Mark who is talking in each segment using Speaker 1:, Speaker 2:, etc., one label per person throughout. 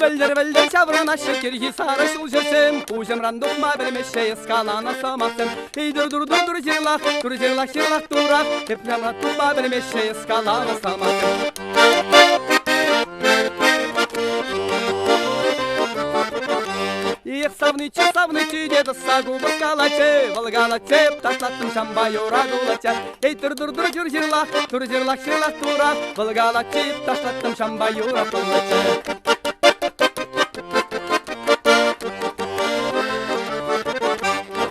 Speaker 1: Вӗлтӗр-вӗлтӗр ҫаврӑнаҫҫӗ кӗрхи сарӑ ҫулҫӑсем, Куҫӑмран тухма пӗлмеҫҫӗ эс каланӑ сӑмахсем. Эй, тур-тур-тур-тур ҫырлах, тур ҫырлах, ҫырлах турах, Тепле тупма пӗлмеҫҫӗ эс каланӑ сӑмахсем. Эх, савниччӗ, савниччӗ те тӑсса купӑс калатчӗ, вӑл калатчӗ, ташлаттӑм ҫампа юратулатчӗ. Эй, тур-тур-тур ҫур ҫырлах, тур ҫырлах, ҫырлах турах, вӑл калатчӗ, ташлаттӑм ҫампа юратулатчӗ.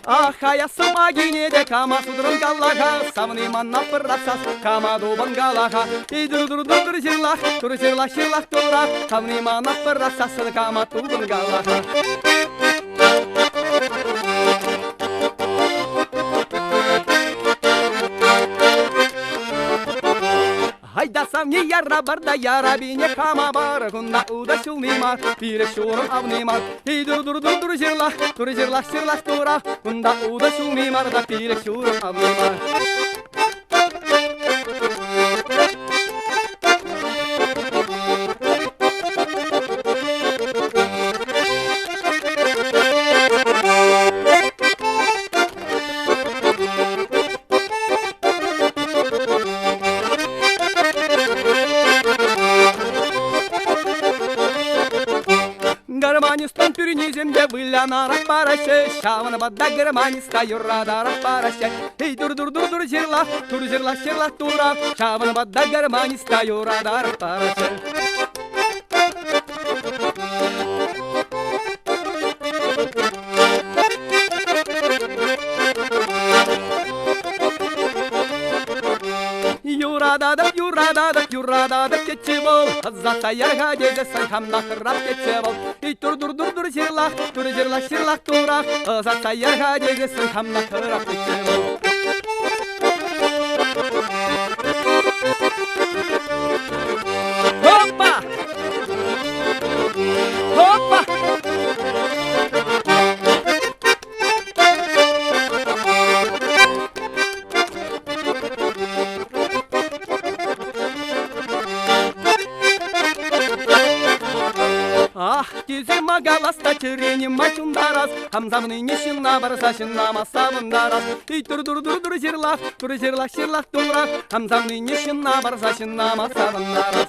Speaker 1: Ах, аяссӑма кине те кама сутрӑн каллаха, савни манна пӑрахсас, кама тупӑн калаха. Эй, тур-тур-тур ҫырлах, тур ҫырлах, ҫырлах турах, савни мана пӑрахсассӑн кама тупӑн калаха. Айда савни яра бар да яра бине кама бар, кунта уда ҫулни мар, пире ҫурӑм авни мар. Эй, тур тур тур тур ҫырлах, тур ҫырлах, ҫырлах турах, кунта уда ҫулни мар да пире ҫурӑм авни мар. Гармонистӑн пӳрнисем те вылянарах параҫҫӗ, ҫавӑнпа та гармониста юратарах параҫҫӗ. Эй, тур-тур-тур-тур ҫырлах, тур ҫырлах, ҫырлах турах, ҫавӑнпа та гармониста юратарах параҫҫӗ. Юрататӑп, юрататӑп, юрататӑп тетчӗ вӑл. Ӑсатса яр-ха тесе сан хӑрап тетчӗ вӑл. Эй, тур-тур-тур-тур ҫырлах, тур ҫырлах, ҫырлах турах. Ӑсатса яр-ха тесе сан хӑрап тетчӗ вӑл. Хоппа! Хоппа! Ах, тесе макалас та чӗрене ма ҫунтарас, хам савнине ҫынна парса ҫынна ма савӑнтарас. Эй, тур-тур-тур-тур ҫырлах, тур ҫырлах, ҫырлах турах, хам савнине ҫынна парса ҫынна ма савӑнтарас.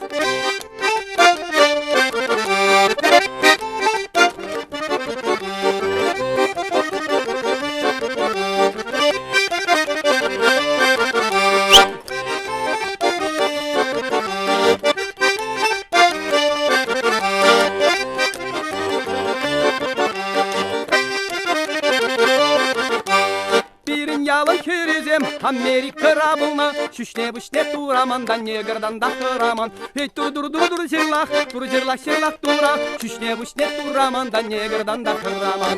Speaker 1: Пирӗн ялӑн хӗрӗсем Америкӑра пулнӑ, ҫӳҫне-пуҫне тураман та негртан та хӑраман. Эй, тур-тур-тур-тур ҫырлах, тур ҫырлах, ҫырлах турах, ҫӳҫне-пуҫне тураман та негртан та хӑраман.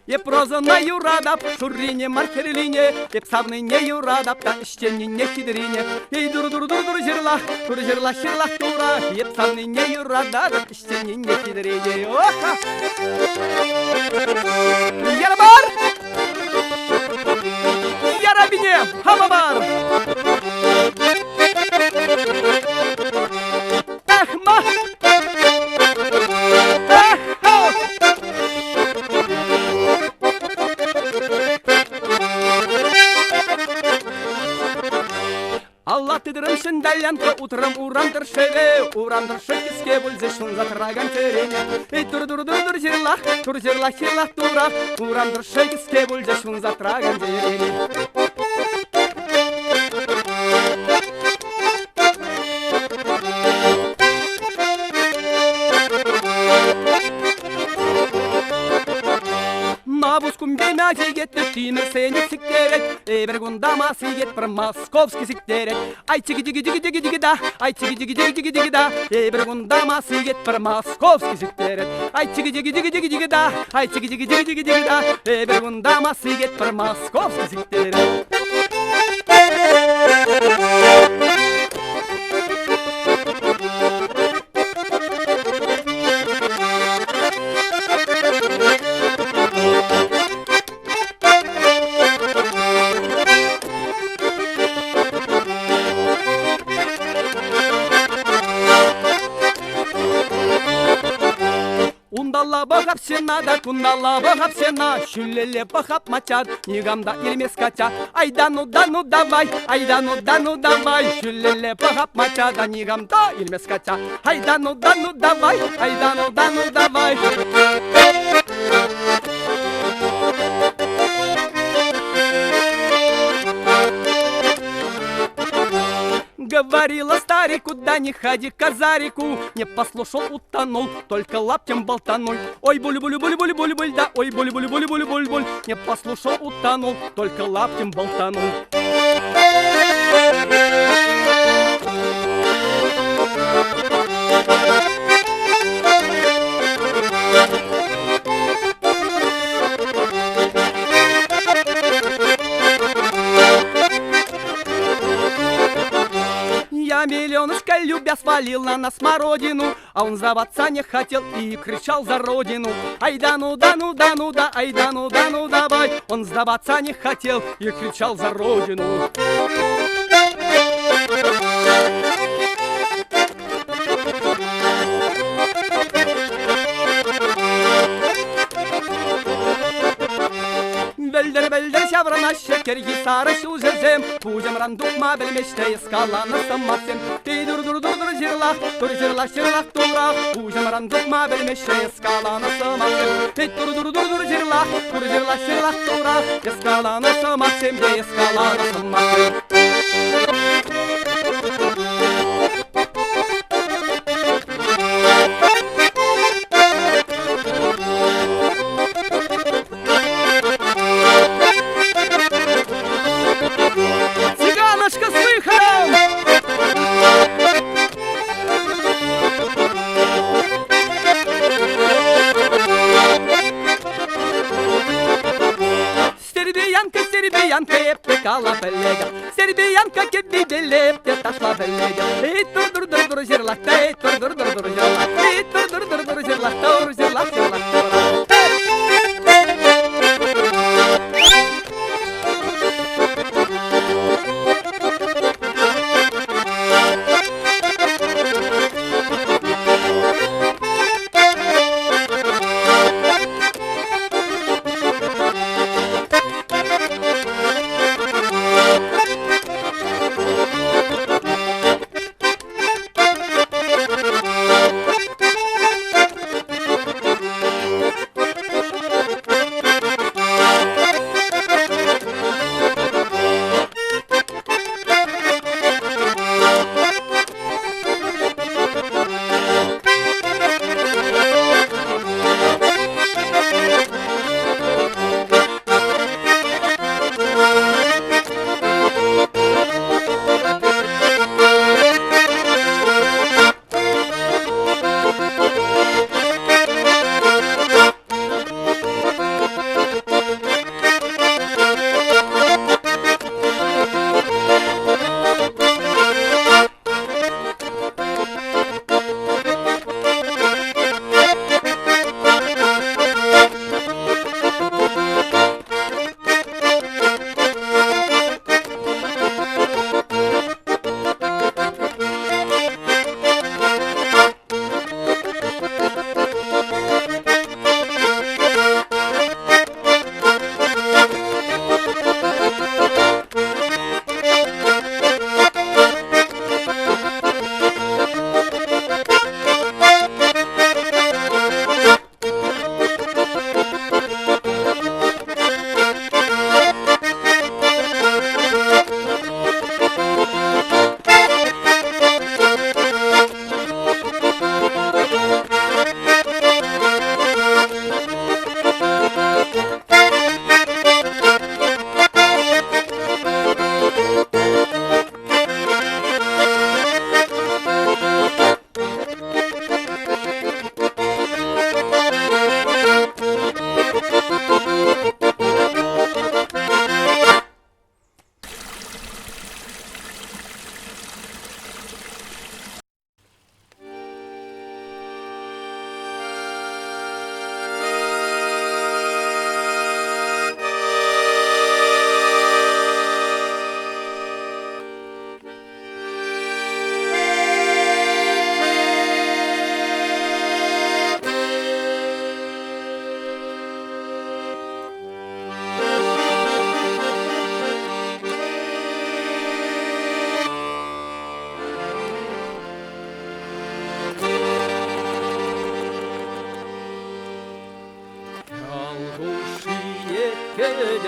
Speaker 1: Эп розӑна юратап, шуррине мар хӗрлине, эп савнине юратап та ӗҫченнине хитрине. Эй, тур-тур-тур-тур ҫырлах, тур ҫырлах, ҫырлах тура, эп савнине юрататӑп, ӗҫченнине хитрине. Оха! Ярабар! Ярабине! Хамабар! Ахма! Алла тытрӑм ҫӗнталянка, утрӑм урам тӑршшӗпе, урам тӑршшӗ кӗске пулчӗ ҫунса тӑракан чӗрене. Эй, тур-тур-тур-тур ҫырлах, тур ҫырлах, ҫырлах турах, урам тӑршшӗ кӗске пулчӗ ҫунса тӑракан чӗрене. Навус кумпе сикетпӗр, тимӗрсене сиктерет. Эпир кунта ма сикетпӗр, московский сиктерет. Ай чики-чики-чики-чики-чики да, ай чики-чики-чики-чики-чики да. Эпир кунта ма сикетпӗр, московский сиктерет. Ай чики-чики-чики-чики-чики да, ай чики-чики-чики-чики-чики да. Эпир кунта ма сикетпӗр, московский сиктерет. Унталла пӑхап стена та, кунталла пӑхап стена, ҫӳлелле пӑхап мачча, никам та илмест качча. Айда ну да ну давай, айда ну да ну давай, ҫӳлелле пӑхап мачча та, никам та илмест качча. Айда ну да ну давай, айда ну да ну давай. Говорила старику, да не ходи к казарику. Не послушал, утонул, только лаптем болтанул. Ой, буль-буль-буль-буль-буль-буль, да ой, буль-буль-буль-буль-буль-буль. Не послушал, утонул, только лаптем болтанул. Я миллионушка любя свалила на смородину, а он сдаваться не хотел и кричал за родину. Ай да ну да ну да ну да, ай да ну да ну давай. Он сдаваться не хотел и кричал за родину. Вӗлтӗр-вӗлтӗр ҫаврӑнаҫҫӗ кӗрхи сарӑ ҫулҫӑсем, Пуҫӑмран тухма пӗлмеҫҫӗ эскаланӑ сӑмахсем. Эй, тур-тур-тур-тур ҫырлах, тур ҫырлах, ҫырлах, турах, Пуҫӑмран тухма пӗлмеҫҫӗ эскаланӑ сӑмахсем. Эй, тур-тур-тур-тур ҫырлах, тур ҫырлах, ҫырлах, турах, Эскаланӑ сӑмахсем те эскаланӑ сӑмахсем. Цыганочка с выходом! Сербиянка, сербиянка, эп кала пӗлетӗп. Сербиянка кӗввипеле эп те ташла пӗлетӗп. Эй, тур-тур-тур-тур ҫырлах та, эй, тур-тур-тур-тур ҫырлах. Эй, тур-тур-тур-тур ҫырлах, тур ҫырлах, ҫырлах, тур.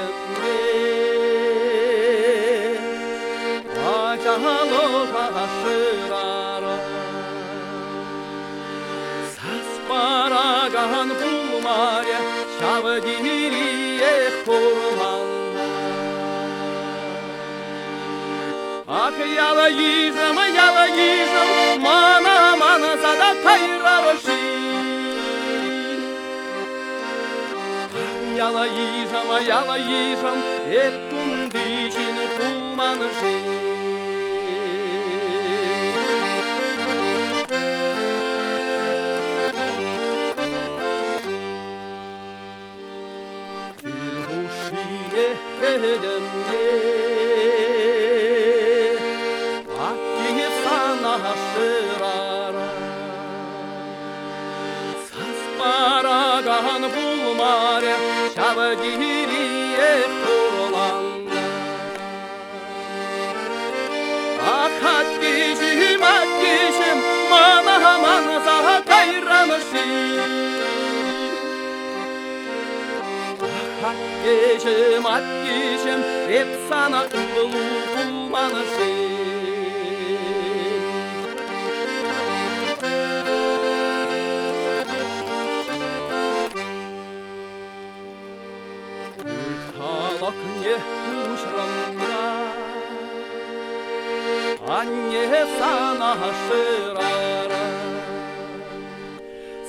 Speaker 1: кӗтӗмре ачалӑха шырарӑм. Сас паракан пулмарӗ, ҫав териех хурланнӑ. Ах, ял-йышӑм, ял-йышӑм, мана манса та кайрар-ши? Ял-йышӑм, ял-йышӑм, эп кунти ҫын пулман-ши? Кил хушшине кӗтӗм те, атте сана шырарӑм. Сас паракан пулмарӗ, ҫав териех хурланнӑ. Ах, аттеҫӗм, аттеҫӗм, мана манса кайран-ши? Ах, аттеҫӗм, аттеҫӗм, эп сана ывӑлу пулман-ши? Халӑхне уҫрӑм та анне сана шырарӑм.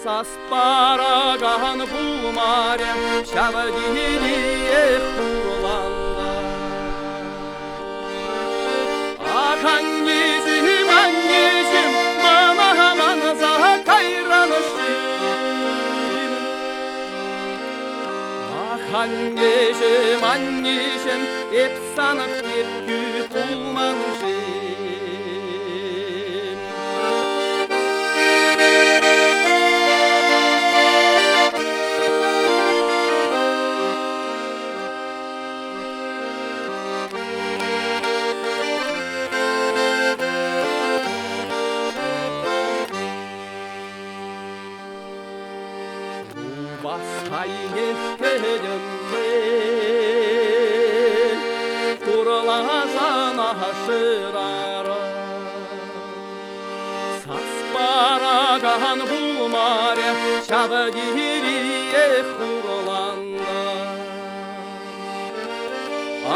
Speaker 1: Сас паракан пулмарӗ, ҫав териех хурланнӑ. Ах, аннеҫӗм, аннеҫӗм, мана манса кайран-ши? Ах, аннеҫӗм, аннеҫӗм, эп санӑн пепкӳ пулман-ши? Лупас айне кӗтӗм Хурласана шырарӑм. Сас паракан пулмарӗ, ҫав териех хурланнӑ.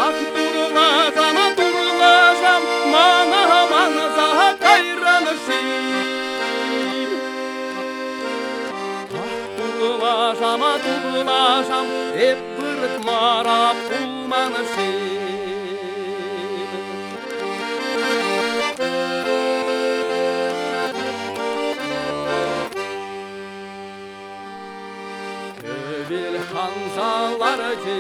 Speaker 1: Ах, турласам, турласам, мана манса кайран-ши? Ах, турласам, турласам, эп выртмара пулман-ши? Хӗвел ханса ларчӗ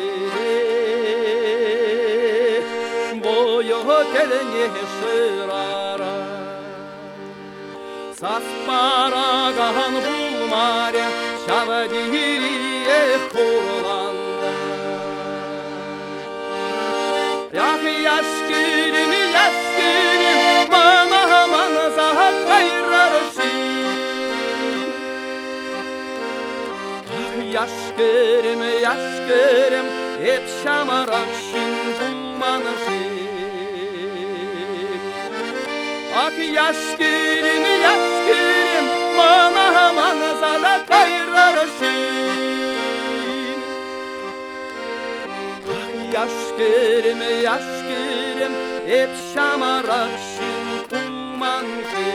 Speaker 1: вӑйӑ тӗлне шырара. Сас паракан пулмарӗ, ҫав териех хурланнӑ. Ах, яш-кӗрӗм, яш-кӗрӗм, мана манса кайрар-ши? Ах, яш-кӗрӗм, яш-кӗрӗм, эп ҫамрӑк ҫын пулман-ши? Ах, яш-кӗрӗм, яш-кӗрӗм, мана манса та кайрар-ши? Ах, яш-кӗрӗм, яш-кӗрӗм, эп ҫамрӑк ҫын пулман-ши?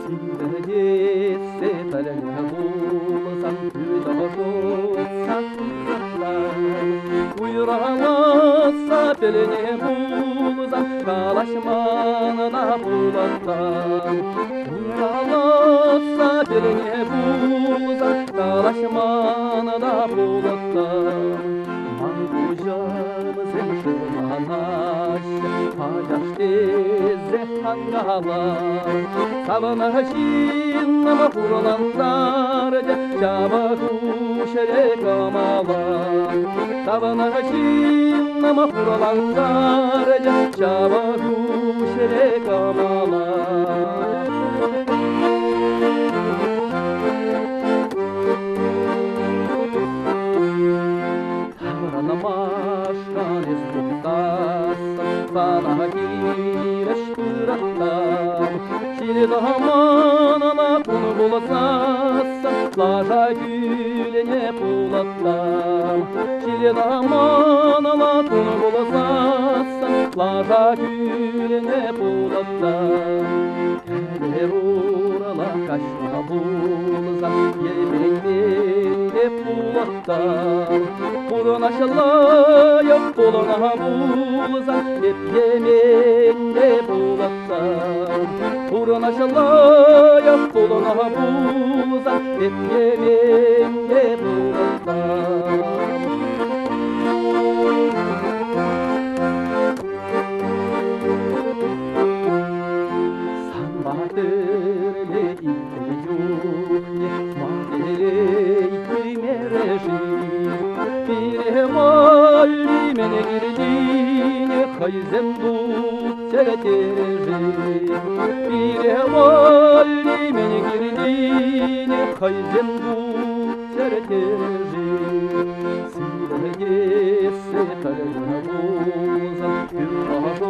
Speaker 1: Сивӗтессе пӗлнӗ пулсан ӳт ӑшӑтса Уйрӑласса пӗлнӗ пулсан калаҫман та пулӑттӑм. Уйрӑласса пӗлнӗ пулсан калаҫман та пулӑттӑм. Ман куҫӑмсем шывланаҫҫӗ, Ачаш тесе ан кала. Савӑнӑ ҫыннӑм хурлантарчӗ, ҫавӑ куҫре кӑмӑла. Савӑнӑ ҫыннӑм хурлантарчӗ, ҫавӑ куҫре кӑмӑла. Таврӑнмашкӑн эс тухсассӑн сана хирӗҫ пыраттӑм. Ҫил-тӑман кун пулсассӑн лаша кӳлӗне пулаттӑм. Ҫил-тӑман кун пулсассӑн лаша кӳлӗне пулаттӑм. Кӗпер урлӑ каҫма пулсан йӗпенмен те пулӑттӑм. Пурӑнаҫлайӑх пулнӑ пулсан эп йӗмен те пулӑттӑм. Пурӑнаҫлайӑх пулнӑ пулсан эп йӗмен те пулӑттӑм. Санпа тӗрле иккӗ чухне ма телей кӳмерӗ-ши? Пире валли мӗн кирлине хӑйсем тупчӑр терӗ-ши? Пире валли мӗн кирлине хӑйсем тупчӑр терӗ-ши? Сивӗтессе пӗлнӗ пулсан пӳрт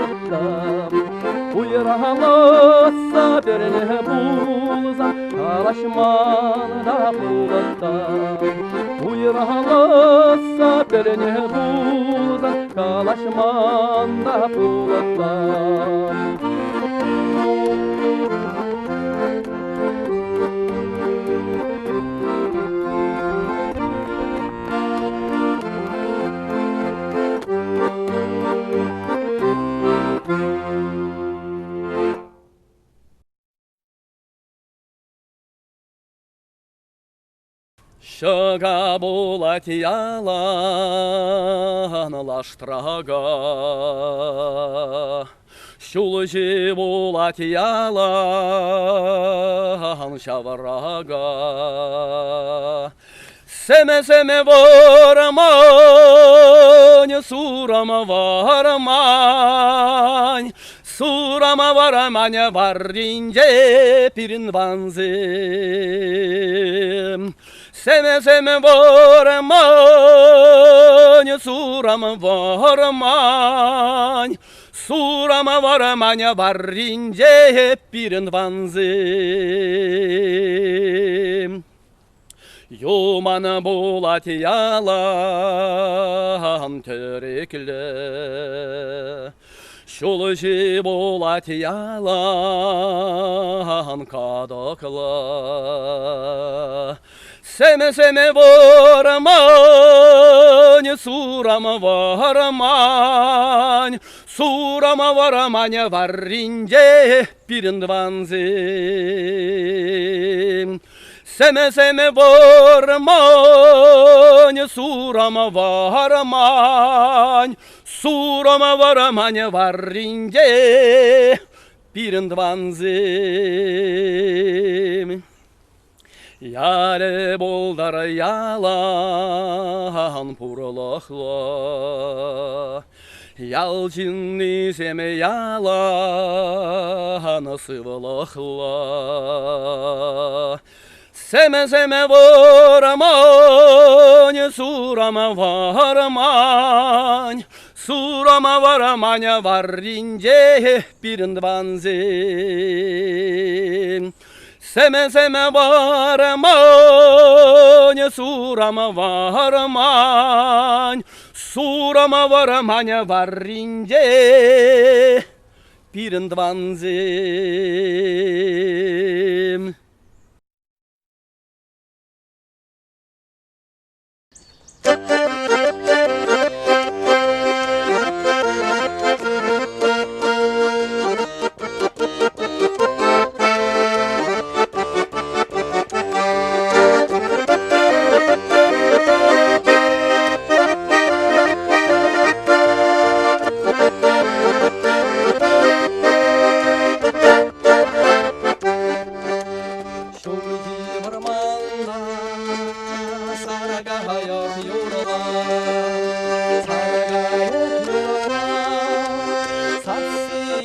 Speaker 1: хураттам. Уйрӑласса пӗрне пулсан калаҫман та пулаттам. Уйрӑласса пӗрне пулсан калаҫман та пулаттам. Ҫӑка пулать ялан лаштрака, Ҫулҫи пулать ялан ҫаврака. Сӗмӗ-сӗмӗ вӑрман, сурӑм вӑрман, сурӑм вӑрманӗ варринче пирӗн вансем. Сӗмӗ-сӗмӗ вӑрман, сурӑм вӑрман, сурӑм вӑрманӗ варринче пирӗн вансем. Юман пулать ялан тӗреклӗ, Ҫулҫи пулать ялан катӑклӑ. Сӗмӗ-сӗмӗ вӑрман, сурам вӑрман, Сурам вӑрманӗ варринче пирӗн тӑвансем. Сӗмӗ-сӗмӗ вӑрман, сурам вӑрман, сурам вӑрманӗ варринче пирӗн тӑвансем. Ялӗ пултӑр ялан пурлӑхлӑ, Ял ҫыннисем ялан сывлӑхлӑ. Сӗмӗ-сӗмӗ вӑрман, сурам вӑрман, сурам вӑрманӗ варринче пирӗн тӑвансем. Сӗмӗ-сӗмӗ вӑрман, сурам вӑрман, сурам вӑрманӗ варринче пирӗн тӑвансем.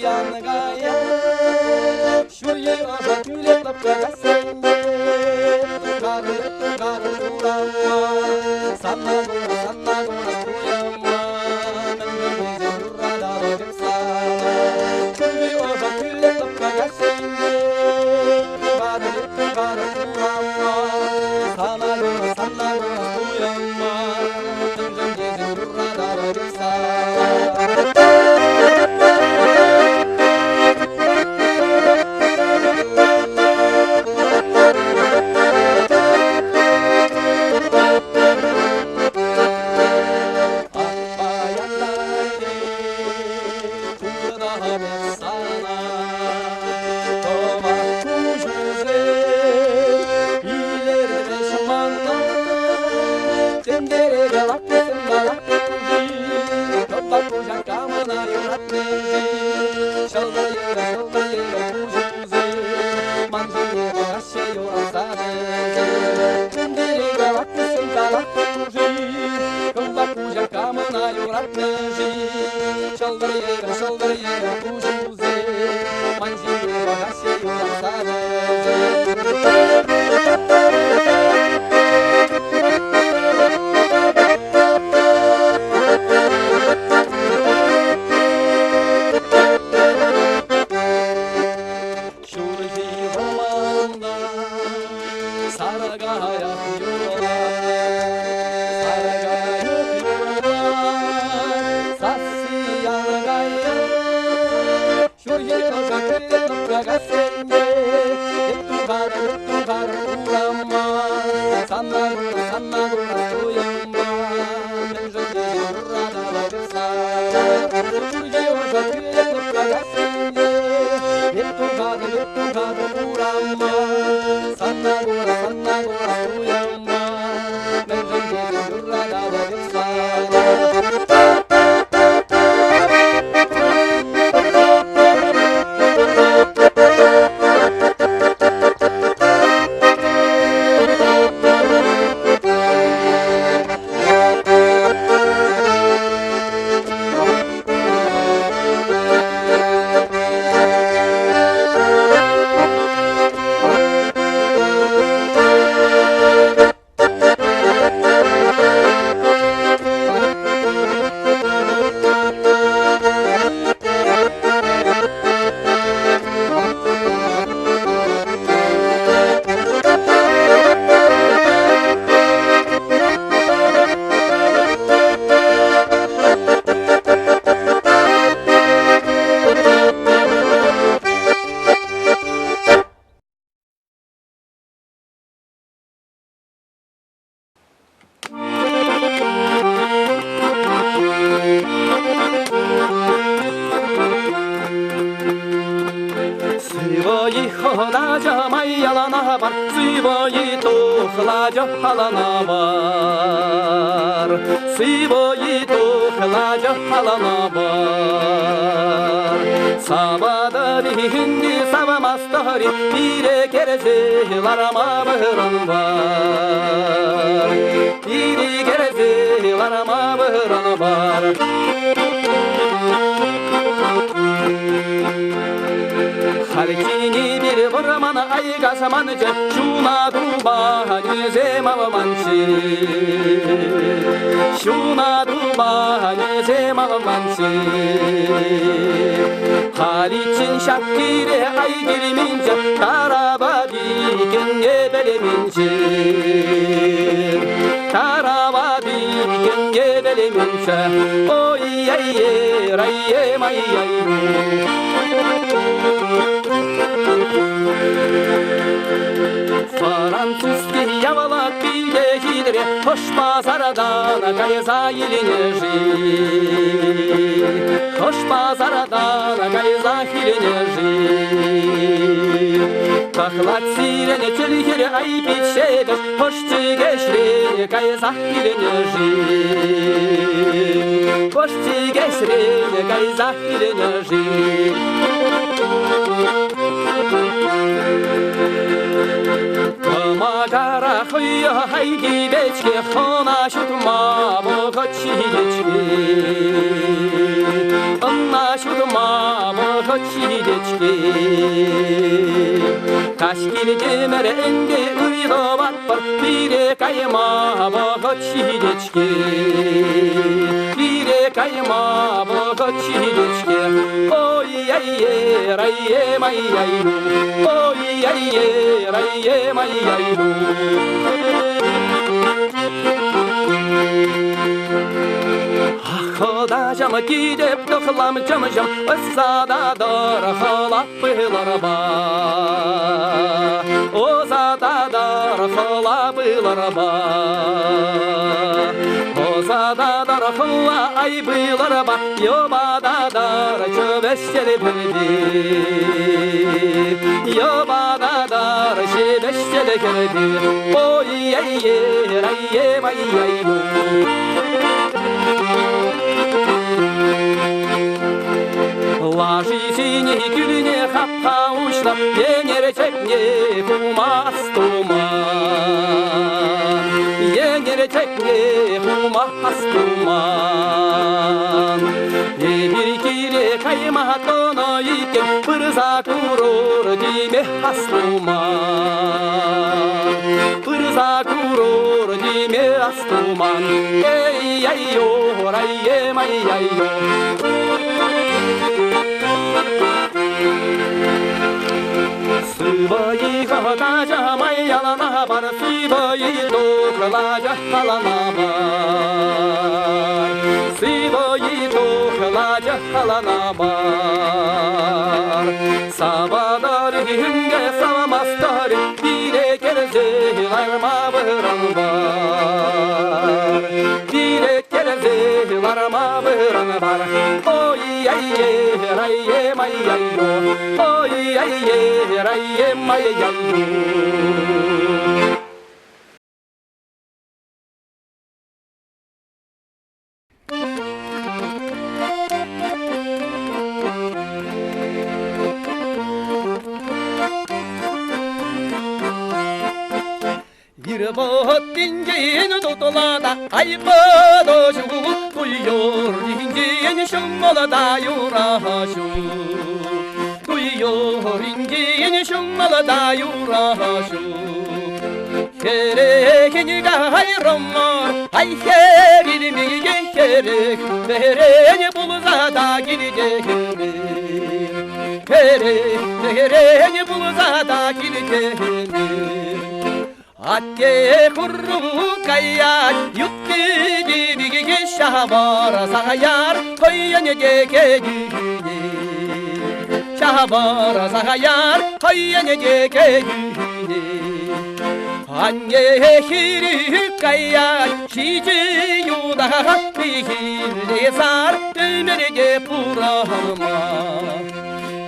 Speaker 1: янкая, Ҫурхи ӑшӑ тӳлек лӑпкӑ каҫсенче Тухатӑп, тухатӑп урама, Санна кура, санна кура туйӑма, Мӗншӗн тесен юрататӑп эп сана. Ҫурхи ӑшӑ тӳлек лӑпкӑ каҫсенче Тухатӑп, тухатӑп урама, Сана кура, санна кура туйӑма, Мӗншӗн тесен юрататӑп эп сана. Ҫурхи вӑрманта сарӑкаях юрлать, сарӑкайӑк юрлать, сасси янкайӑк. Ҫурхи ӑшӑ кӗлет лӑпкакассенче эп тухатӑп, эп тухатӑп урама. Санна кура, санна кура туйӑмпа, мӗншӗн тесен юрататӑп эп сана. Ҫурхи ӑшӑ кӗлет лӑпкакассенче эп тухатӑп, эп тухатӑп урама. Санна кура, санна кура туйӑмпа, мӗншӗн тесен юрататӑп эп сана. Сывӑ-и хӑнача май ялана бар, сывӑ-и тухлача халана бар. Сывӑ-и тухлача халана бар. Саватӑр-и хинди савамастӑр-и, пире кӗрсе ларма вырӑн бар. Пире кӗрсе ларма вырӑн бар. Хальхине пире вӑрмана айкашманчӗ, ҫуна тупанӗсем авманччӗ. Ҫуна тупанӗсем авманччӗ. Халиччен ҫак пире ай килменчӗ, тарапа пикенне пӗлменччӗ. Тарапа пикенне пӗлменччӗ. Ой-ей-ей, рай-ей-май-яй. Французский явала пире хитре, хӑш пасартан кайса илнӗ-ши? Хӑш пасартан кайса илнӗ-ши? Тӑхлать сирӗн чӗлхӗре ай пит ҫепӗҫ, хӑш чӗкеҫрен кайса илнӗ-ши? Хӑш чӗкеҫрен кайса илнӗ-ши? Кӑмакара хӑйӑ хайхи-печке хӑна ҫутма вӑхӑт ҫитет-ҫке. Ӑна ҫутма вӑхӑт. ҫитет-ҫке. Каҫ килтӗмӗр ӗнтӗ ыйтӑватпӑр, пире кайма вӑхӑт ҫитет-ҫке. Пире кайма вӑхӑт ҫитет-ҫке. Ой-яй-е, рай-е, май-яй-ю. Ой-яй-е, рай-е, май-яй-ю. Хӑтаҫам китеп тӑхлам чӑм-чӑм ӑссата тӑр хӑлап пыларпа. Ӑсата тӑр хӑла пыларпа. Ӑсата тӑр хӑла ай пыларпа, йӑпата тӑр чӗвӗҫсер пӗрпе. Йӑпата тӑр ҫепӗҫсер хӗрпе. Ой-яй-е, рай-е, май-яй-ю. Лашисене кӳлне хапха уҫнӑ, енер чекне хумас туман. Енер чекне хумас туман. Эпир киле кайма тӑнӑ иккен, пырса курӑр теме астуман. Пырса курӑр теме астуман. Эй-яй-йо, рай-е-май-яй-йо. Сывӑ-и хӑтача май ялана бар, сывӑ-и тухлача халана бар. Сывӑ-и тухлача халана бар. Савадар хүнге савамастар, бире келсе ларма выран бар. Бире келсе ларма выран бар. Ой-яй-е, рай-е, май-яй-йо. Ой-яй-е, рай-е, май-яй-йо. Ирваттинген тутулада айбадошу, туйоринген шумалада юрашу. Туйоринген шумалада юрашу. Херехин гайромар, ай херилмиге херех, берен булзада килдехне. Херех, берен булзада килдехне. Атте хурру кая, ютти дибиге шабара сахаяр, хойяне деке дюне. Шабара сахаяр, хойяне деке дюне. Анне хири кая, шичи юда, пихилле сар, өмірге пурама.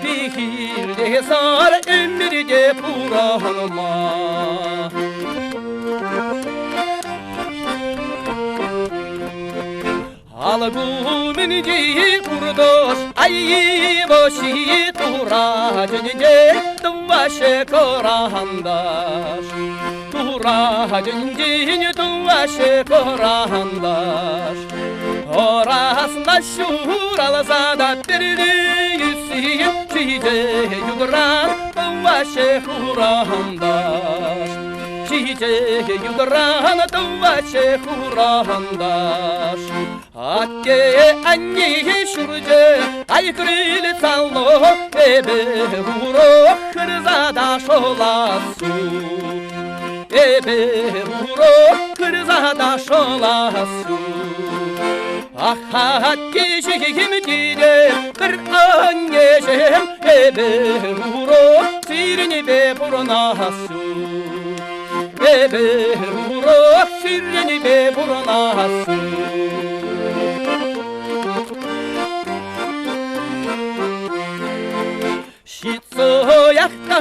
Speaker 1: Пихилле сар, өмірге пурама. Алгуминди урдош, ай боши тура жинде, туваше корандаш. Тура жинде, туваше корандаш. Орасна шуралзада бирли юси, чиже юдран, туваше хурандаш. Чиже юдран, туваше хурандаш. Атте анне шурже, ай крыльцало, эбе уро хырзада шоласу. Эбе уро хырзада шоласу. Ахат кешегім диде, бір аннешем, эбе уро сирнебе бурнасу. Эбе уро сирнебе бурнасу. Шитсояхта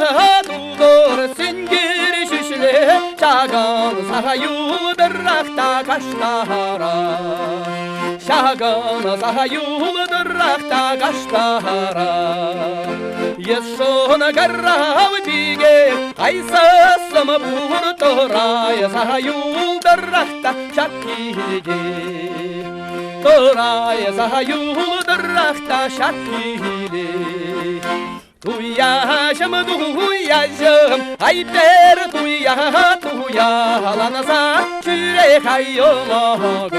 Speaker 1: дудор сенгер шүшле, шаган сахаюлдырахта каштара. Шаган сахаюлдырахта каштара. Есшон гаррав биге, кайсасым бур торай сахаюлдырахта шаккилге. Торай сахаюлдырахта шаккиле. Туяҫӑм, туяҫӑм, ай пер туя, туяланса ҫӳре хайӑмӑкӑм.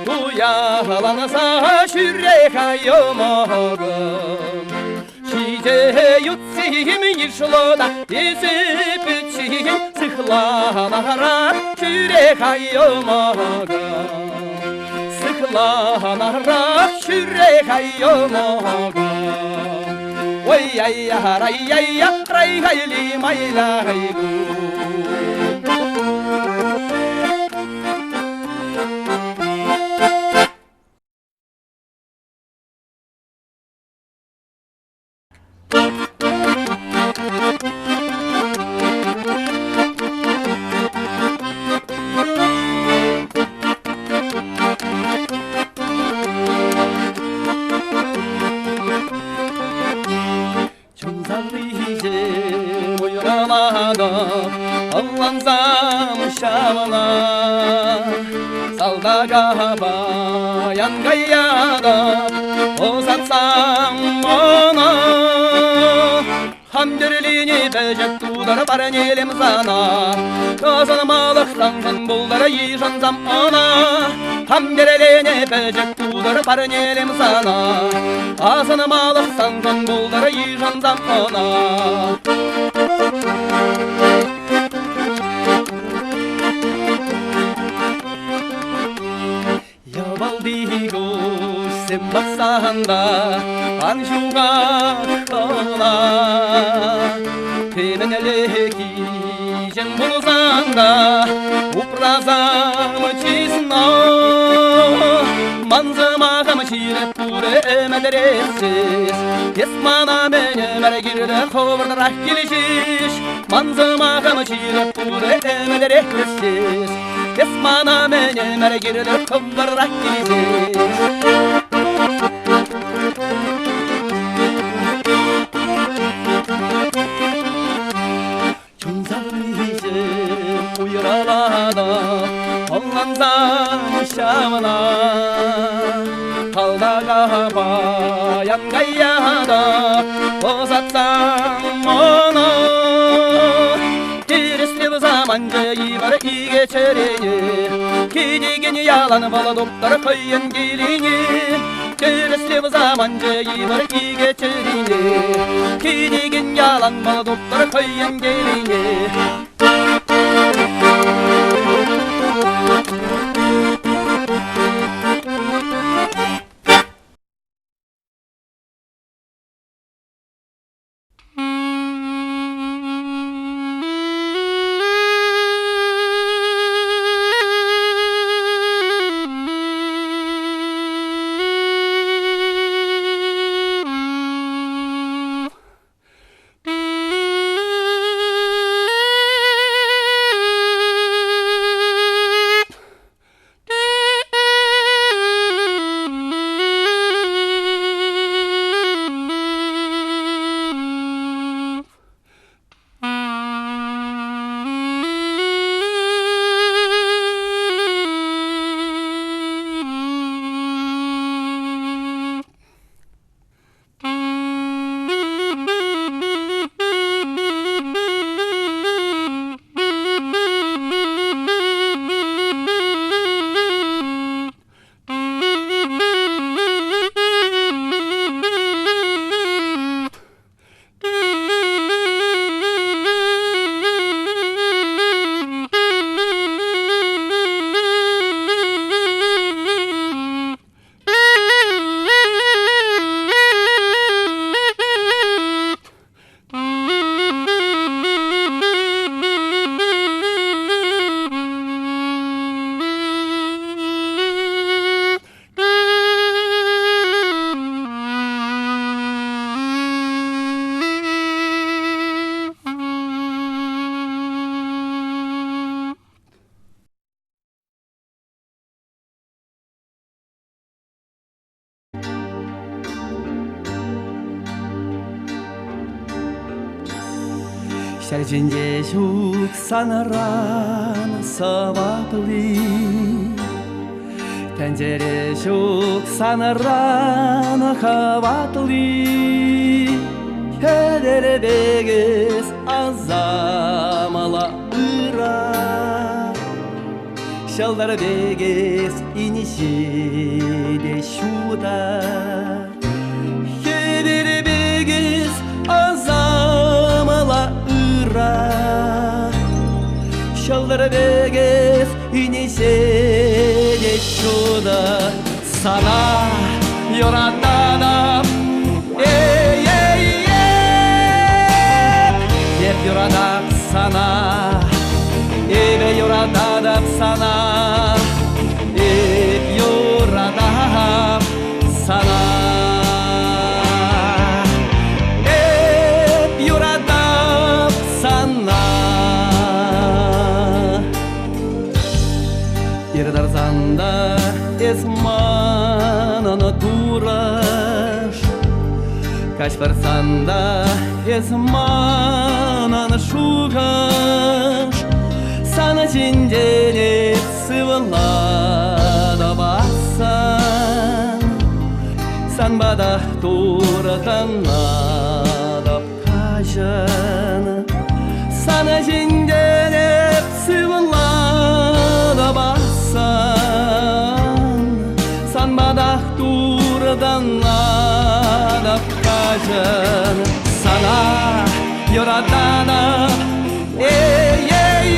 Speaker 1: Туяланса ҫӳре хайӑмӑкӑм. Ҫиҫе ютсем йышлӑ та эсӗ пӗччен сыхланарах ҫӳре хайӑмӑкӑм. Сыхланарах ҫӳре хайӑмӑкӑм. Ой-яй-я, рай-яй-я, рай-хай-ли, май-лай-лу. Чунсаллиҫе уйрӑлатӑп, ӑнлансам ҫавна. Салтака паян каятӑп, ӑсатсам ӑна. Хам тӗрлине пӗчӗк тутар парнелем сана. Тӑсӑлмалӑх саншӑн пултӑр йышӑнсам ӑна. Хам тӗрлене пӗчӗк тутар парнелем сана. Асӑнмалӑх саншӑн пултӑр йышӑнсам ӑна. Йӑвалти куҫсем пӑхсан та ан ҫухат ӑна. Темӗнле кичем пулсан та упрасам чысна. Ман сӑмахӑм ҫирӗп пулӗ ӗмӗтре ҫеҫ. Эс мана мӗн ӗмӗр кирлӗ хӑвӑртрах кил ҫеҫ. Ман сӑмахӑм ҫирӗп пулӗ ӗмӗтре ҫеҫ. Эс мана мӗн ӗмӗр кирлӗ хӑвӑртрах кил ҫеҫ. Чунсаллиҫӗ уйрӑлатӑп, ӑнлансам ҫавна. Салтака паян каятӑп, ӑсатсам ӑна. Тӗрӗслев саманчӗ йывӑр икӗ чӗрене, кӗтекен ялан вӑл туптӑр хӑйӗн килине. Тӗрӗслев саманчӗ йывӑр икӗ чӗрене, кӗтекен ялан вӑл туптӑр хӑйӗн килине. Ҫӗр ҫинче ҫук санран сӑвапли, Тӗнчере ҫук санран хӑватли. Хӗвелпекес асамала ыра. Ҫӑлтӑр пекес инҫе те ҫута. Хӗвел пекес асамала ыра. Ҫӑлтӑр пекес инҫе те ҫута. Сана юрататӑп, эй-эй-эй, эп юратап сана, эпӗ юрататӑп сана, эп юратап сана. Эп юратап сана. Ир тӑрсан та эс манӑн турӑш, Каҫ выртсан та эс манӑн шухӑш. Сана чӗнтерет сывлатӑп асан, Сан патах туртӑнатӑп каҫӑн. Сана чӗнтереп сывлатӑп асан, Сан патах туртӑнатӑп каҫӑн. Сана юрататӑп, эй-эй-эй,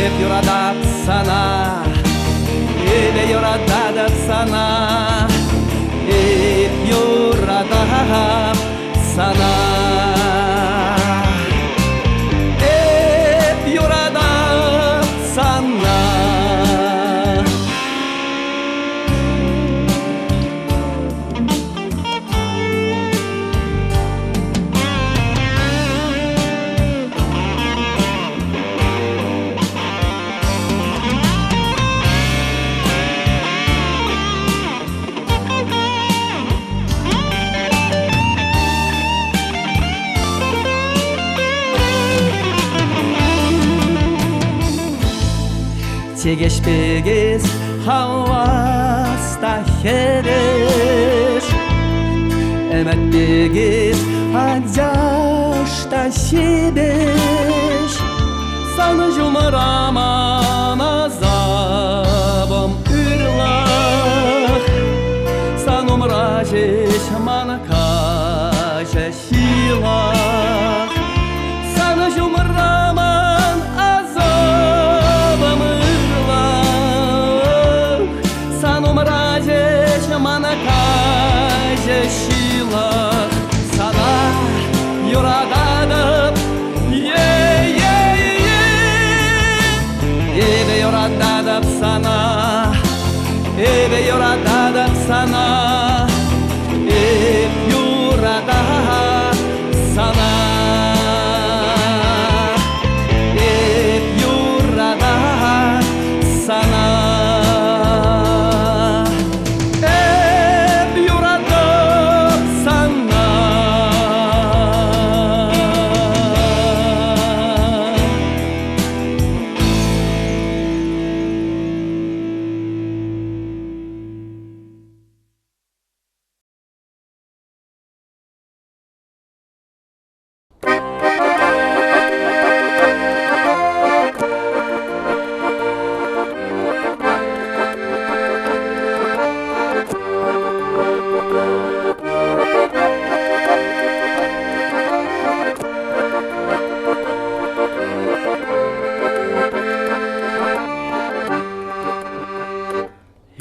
Speaker 1: эп юратап сана, эпӗ юрататӑп сана, эп юратап сана. Эп юратап сана. Чӗкеҫ пекес хавас та хӗреш, Ӗмӗт пекес ачаш та ҫепӗҫ. Сан ҫумра ман асапӑм ырлӑх, Сан умра ҫеҫ ман каҫа ҫылӑх. Сан ҫумра ман асапӑм ырлӑх, Сан умра ҫеҫ ман каҫа ҫылӑх. Сана юрататӑп, е-е-е, эпӗ юрататӑп сана, эпӗ юрататӑп сана, эп юратап сана. Эп юратап сана. Эп юратап сана.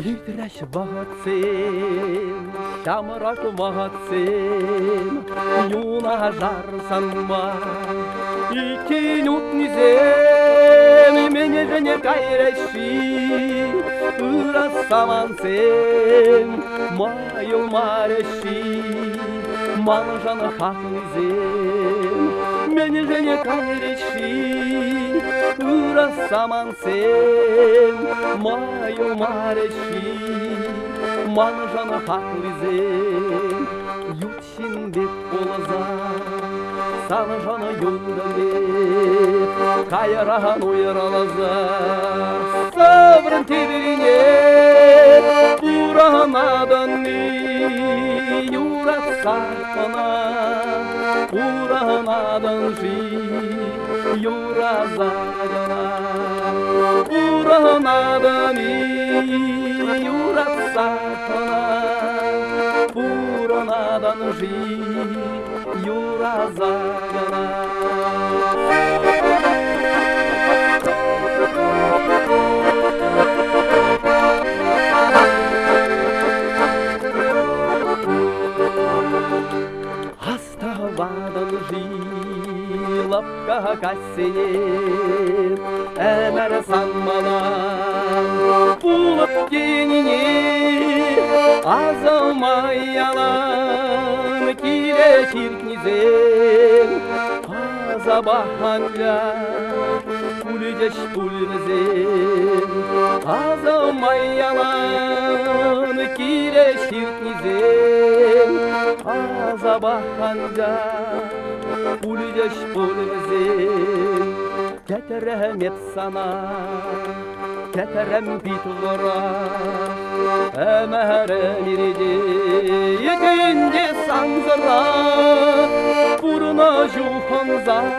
Speaker 1: Иртрӗҫ вӑхӑтсем, ҫамрӑк вӑхӑтсем, юнашар санпа. Иккен утнисем мӗншӗн кайрӗҫ-ши? Ырӑ самантсем ма юлмарӗҫ-ши? Маншӑн хаклисем мӗншӗн кайрӗҫ-ши? Ырӑ самантсем ма юлмарӗҫ-ши? Маншӑн хаклисем ют ҫын пек пулса саншӑн юлтӑм эп, кайран уйрӑлса. Саврӑн теприне пур. Пурӑнатӑн-и юратса ӑна, Пурӑнатӑн-ши юраса кӑна? Пурӑнатӑн-и юратса ӑна, Пурӑнатӑн-ши юраса кӑна? Астӑватӑн-ши лӑпкӑ каҫсене ӗмӗр сан мана пулӑп тенине асӑма ялан киле ҫыртнисем асапа анчах пулчӗҫ пуль вӗсем асӑма ялан киле ҫыртнисем асапа анчах пулчӗҫ пуль вӗсем кӗтрӗм эп сана кӗтрӗм пит вӑрах ӗмӗрӗм иртет ӗнтӗ сансӑрах пурнӑҫу хӑнсан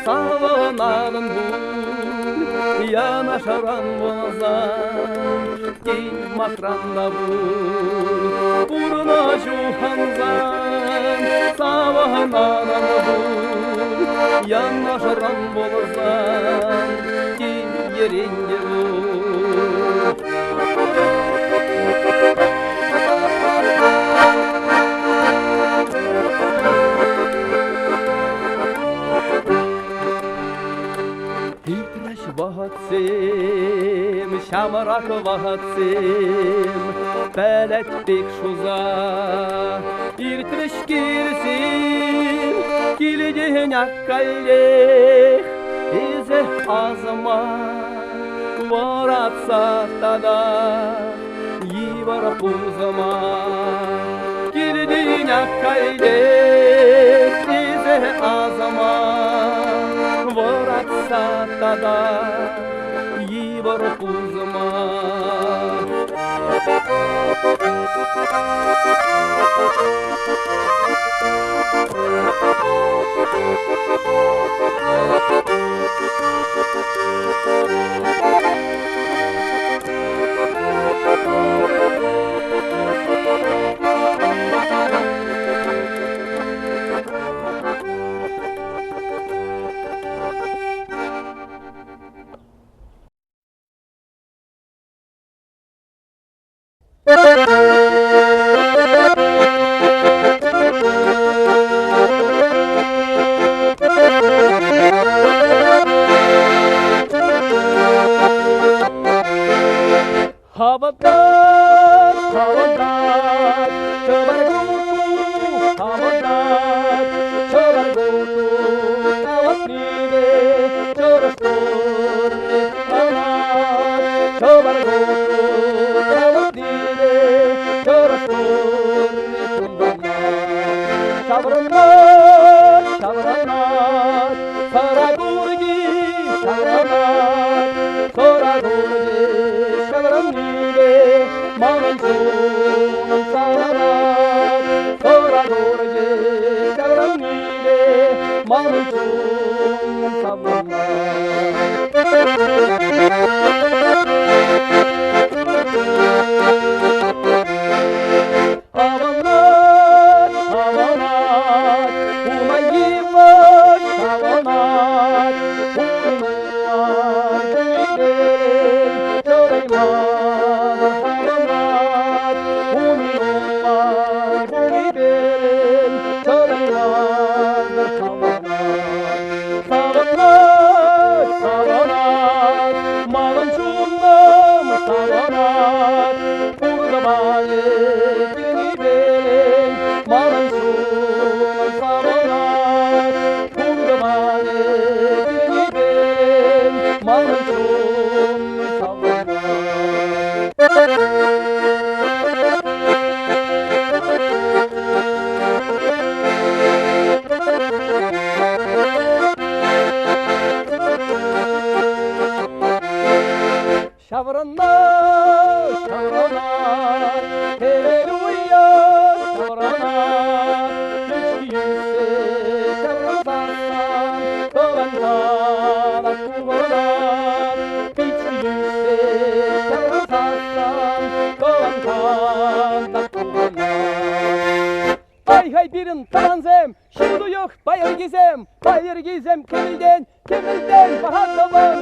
Speaker 1: савӑнатӑн пуль янашаран пулсан тен матран та пуль пурнӑҫу хӑнсан савӑнатӑн пуль янашаран пулсан тен йӗрен те пуль. Иртрӗҫ вӑхӑтсем, ҫамрӑк вӑхӑтсем, пӗлӗт пек шуса. Иртрӗҫ килсем, килтен ак каллех, эсӗ асӑма вӑратса тата йывӑр пусӑма. Килтен ак каллех, эсӗ асӑма вӑратса тата йывӑр пусӑма. Хаватать, хаватать, чӑваргуту, хаватать, чӑваргуту, хаватнипе чӑрӑш турри канать, чӑваргуту, хаватнипе чӑрӑш турри кунтанать. Ҫаврӑнать, ҫаврӑнать, сӑра курки ҫаврӑнать, сӑра курки ҫаврӑннипе манӑн чунӑм савӑнать. Сӑра курки ҫаврӑннипе манӑн чунӑм савӑнать. Авӑнать, авӑнать, улай йывӑҫ авӑнать, пурӑнать, чӑрайман авӑнать, унӑн пурипе чӑрайман авӑнать. Ай-хай пирӗн тӑвансем, ҫутӑ пайӑркисем, пайӑркисем кӗмӗлтен, кӗмӗлтен паха тӑван.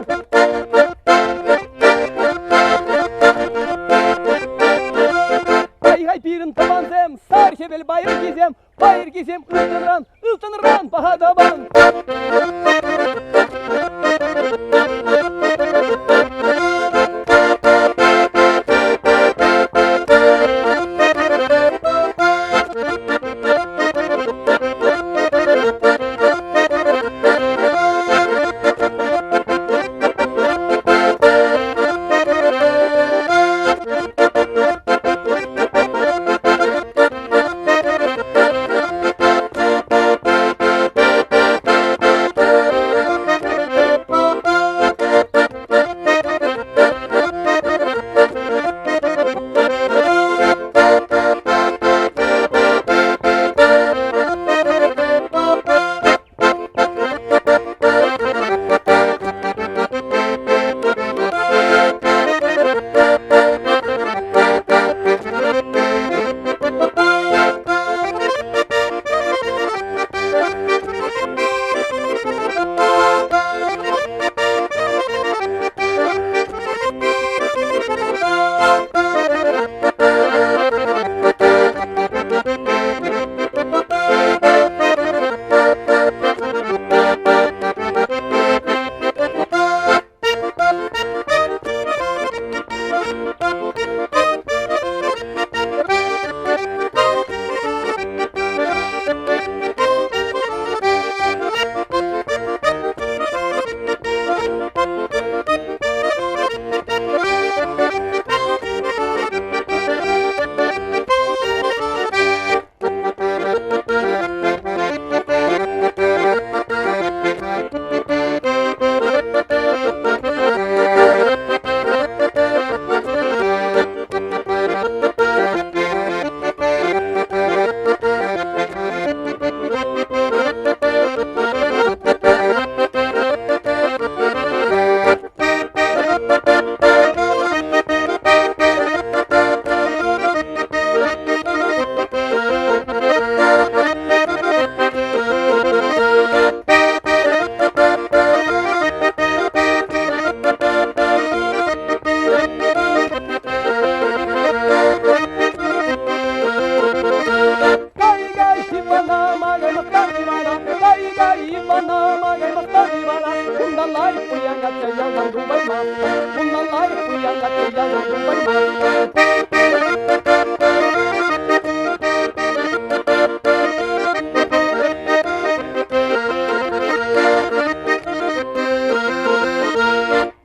Speaker 1: Ай-хай пирӗн тӑвансем, сар хӗвел пайӑркисем, пайӑркисем ылтӑнран, ылтӑнран паха тӑван.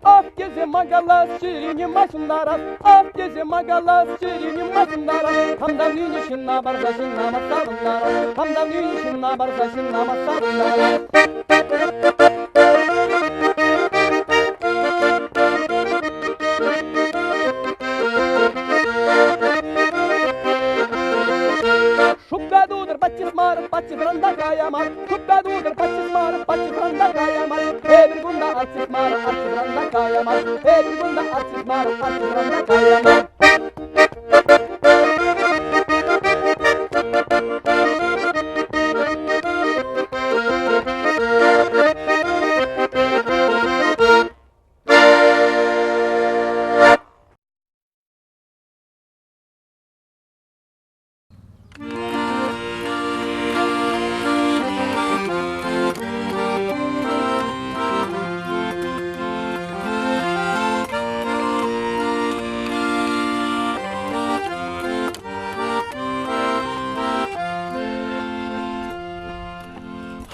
Speaker 1: Ах тесе макалас чӗрине ма ҫунтарас, ах тесе макалас чӗрине ма ҫунтарас, хамтан ӳнӗ ҫынна парса ҫынна ма савӑнтарас, хамтан ӳнӗ ҫынна парса ҫынна ма савӑнтарас. Шупка тутӑр патчис мар, патчисран та кая мар. Шупка тутӑр патчис мар, патчисран та кая мар. Эпир кунта артист мар, артистран та кая мар. Эпир кунта артист мар, артистран та кая мар.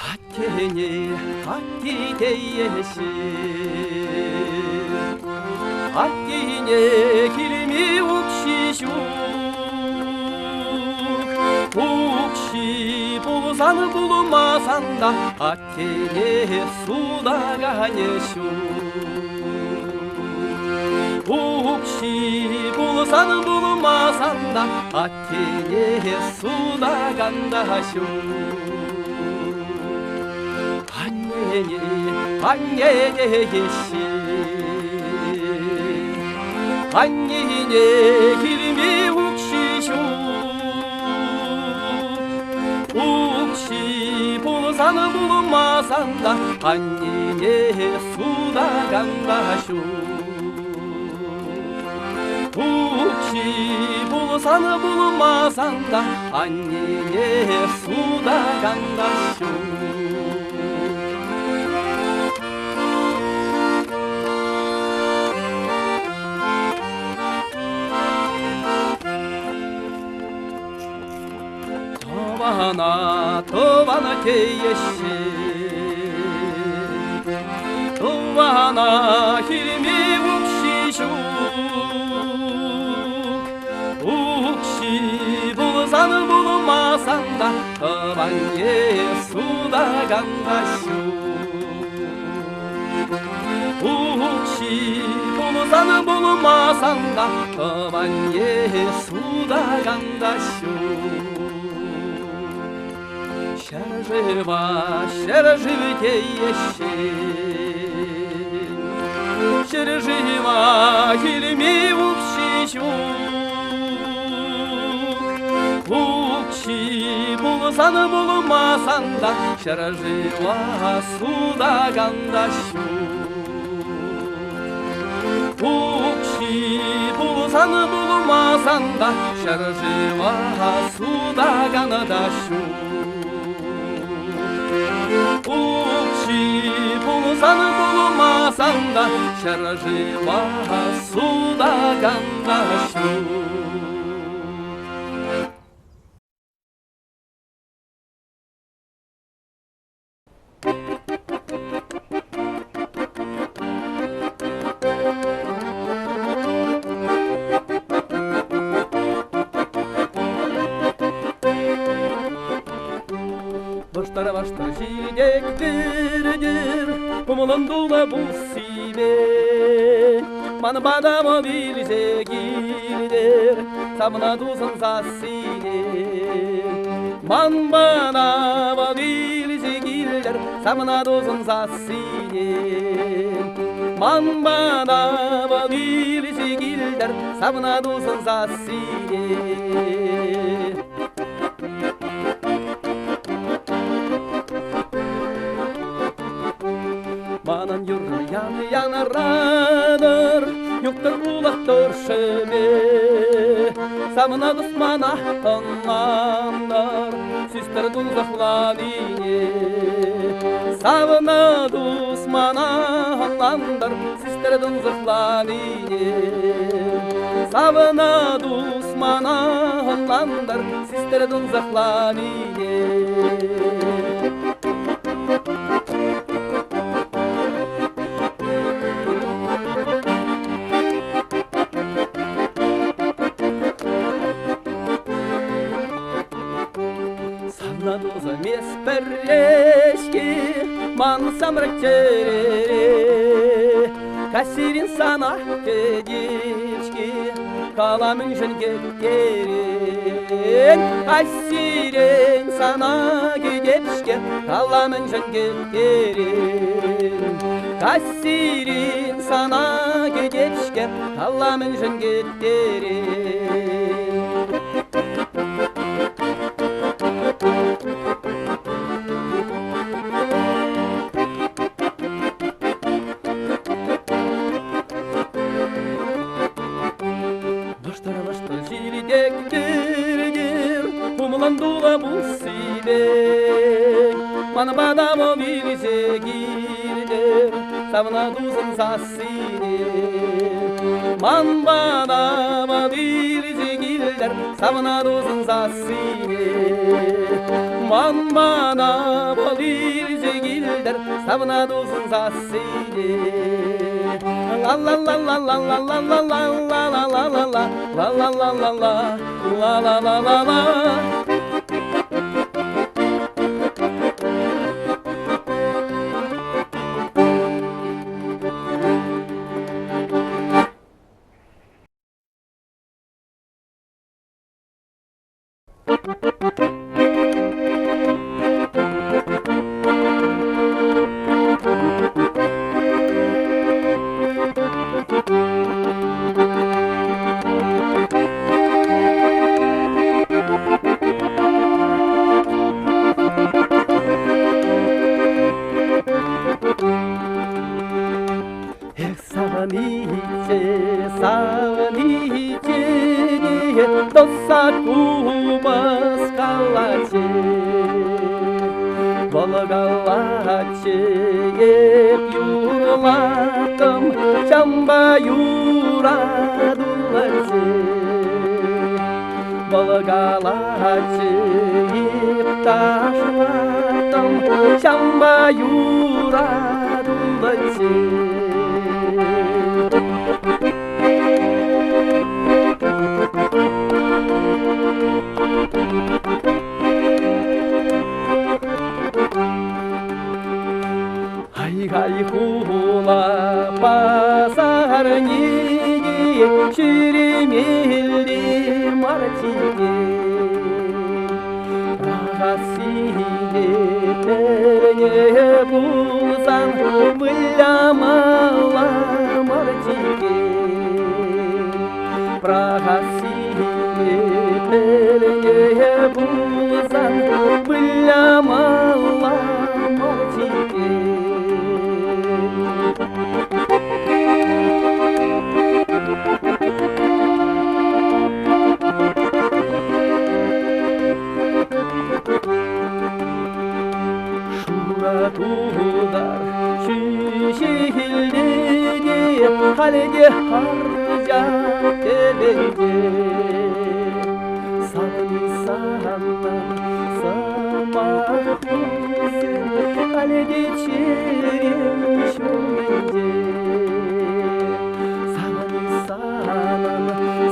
Speaker 1: Аттене атти тееҫҫӗ, Аттене килми укҫи ҫук. Укҫи пулсан пулмасан та аттене сутаканӗ ҫук. Укҫи пулсан пулмасан та аттене сутакан та ҫук. Аннене, аннене теҫҫӗ. Аннене килме укҫи ҫук. Укҫи пулсан пулмасан та аннене сутакан та ҫук. Укҫи пулсан пулмасан та аннене сутакан та ҫук. Тӑвана, тӑвана тееҫҫӗ. Тӑвана хирме укҫи ҫук. Укҫи пулсан пулмасан та тӑванне сутакан та ҫук. Укҫи пулсан пулмасан та тӑванне сутакан та ҫук. Ҫӗршыва ҫӗршыв тееҫҫӗ. Ҫӗршыва илме укҫи ҫук. Укҫи пулсан пулмасан та ҫӗршыва сутакан та ҫук. Укҫи пулсан пулмасан та ҫӗршыва сутакан та ҫук. Укҫи пулсан пулмасан та ҫӗршыва сутакан та ҫук. Вӑштӑр-вӑштӑр ҫитек-тӗр-тӗр, кӑмӑлӑн тулнӑ пуссипе. Ман пата вӑл илсе килтӗр, савнӑ тусӑн сассине. Ман пата вӑл илсе килтӗр, савнӑ тусӑн сассине. Ман пата вӑл илсе килтӗр, савнӑ тусӑн сассине. Манӑн юррӑм ян янӑратӑр, юхтӑр улах тӑршшӗпе. Савнӑ тусмана ӑнлантӑр, систер тунсӑхланине. Савнӑ тусмана ӑнлантӑр, систер тунсӑхланине. Савнӑ тусмана ӑнлантӑр, систер тунсӑхланине. Савнӑ тусӑм эс пӗрре-ҫке, ман самрӑк чӗрере. Каҫсерен сана кӗтеп-ҫке, кала мӗншӗн кӗттерен. Каҫсерен сана кӗтеп-ҫке, кала мӗншӗн кӗттерен. Каҫсерен сана кӗтеп-ҫке, кала мӗншӗн кӗттерен. Вӑштӑр-вӑштӑр ҫил-тек-тир-тир, Хумлан-тула пуссипе. Ман пата вӑл илсе килтӗр, Савнӑ тусӑн сассине. Ман пата вӑл илсе килтӗр, Савнӑ тусӑн сассине. Ман пата вӑл илсе килтӗр, Савнӑ тусӑн сассине. Ла-ла-ла-ла-ла-ла-ла-ла-ла-ла-ла-ла-ла-ла ла-ла-ла-ла-ла ла-ла-ла-ла-ла. Вӑлкалатчӗ эп юрлаттӑм, ҫавӑнпа юратуллӑччӗ. Вӑлкалатчӗ эп ташлаттӑм, ҫавӑнпа юратуллӑччӗ. Ай-хай хула пасарне ҫӳремелле мар-ҫке. Рахасине пӗрне пулсан вылямалла мар-ҫке. Прахасине пӗрне пулсан вылямалла мар-ҫке. Шура тутар ҫӳҫелле те халӗ те харча тӗлӗнче. Савни санӑн сӑмахусем халӗ те чӗрем ҫумӗнче. Савни санӑн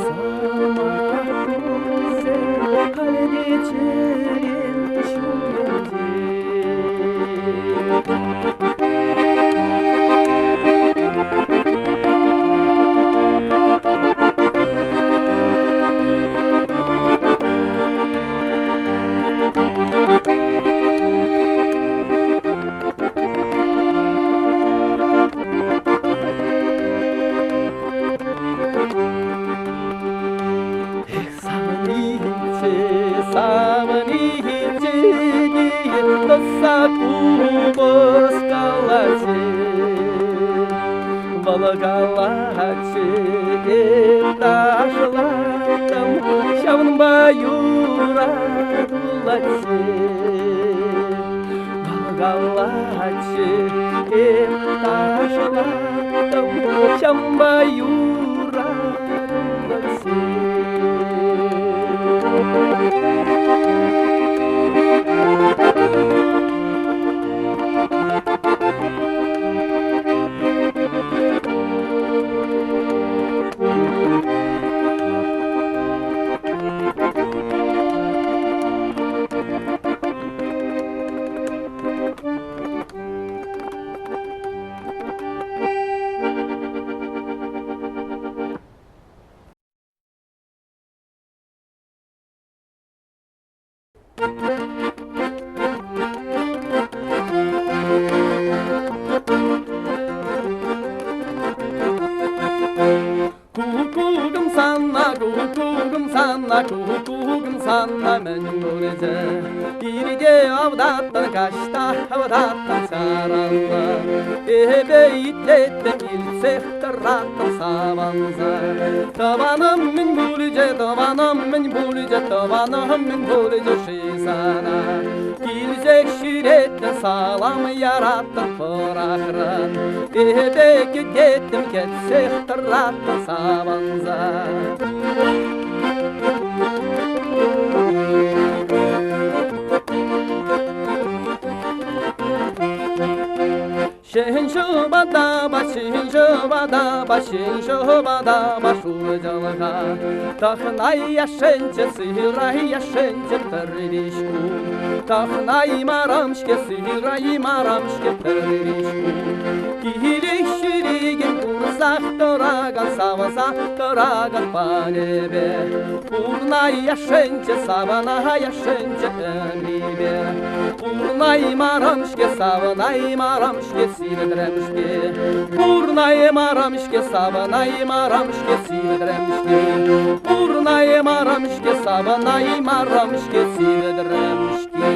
Speaker 1: сӑмахусем халӗ те чӗрем ҫумӗнче. Эх, савнинче, савнинче тӑсса купӑс калачӗ. Вӑл калатчӗ, эп ташлаттӑм, ҫавӑнпа юратулатчӗ. Вӑл калатчӗ, эп ташлаттӑм, ҫавӑнпа юратулатчӗ. Куккукӑм сана, куккукӑм сана, куккукӑм сана мӗн пулчӗ? Ирте автаттӑн, каҫта автаттӑн чараннӑ. Эпӗ итлеттӗм, илтсех тӑраттӑм савӑнса. Тӑванӑм мӗн пулчӗ, тӑванӑм мӗн пулчӗ, тӑванӑм мӗн пулчӗ-ши сана? Килсех ҫӳреттӗн, салам яраттӑн пӑрахран. Эпӗ кӗтеттӗм, кӗтсех тӑраттӑм савӑнса. Ҫӗн ҫӑпатапа, ҫӗн ҫӑпатапа, ҫӗн ҫӑпатапа шурӑ Тӑхнай яшшӗнче, сырай яшшӗнче пӗр виҫ кун. Тӑхнай марам-ҫке, сырай марам-ҫке пӗр виҫ кун. Килех ҫӳрекен курсах тӑракан, савӑнса тӑракан панепе. Пурнай яшшӗнче, савӑна яшшӗнче ӗмрипе. Пурнаймарӑм-ҫке, савӑнаймарӑм-ҫке, сивӗтрӗм-ҫке. Пурнаймарӑм-ҫке, савӑнаймарӑм-ҫке, сивӗтрӗм-ҫке. Пурнаймарӑм-ҫке, савӑнаймарӑм-ҫке, сивӗтрӗм-ҫке.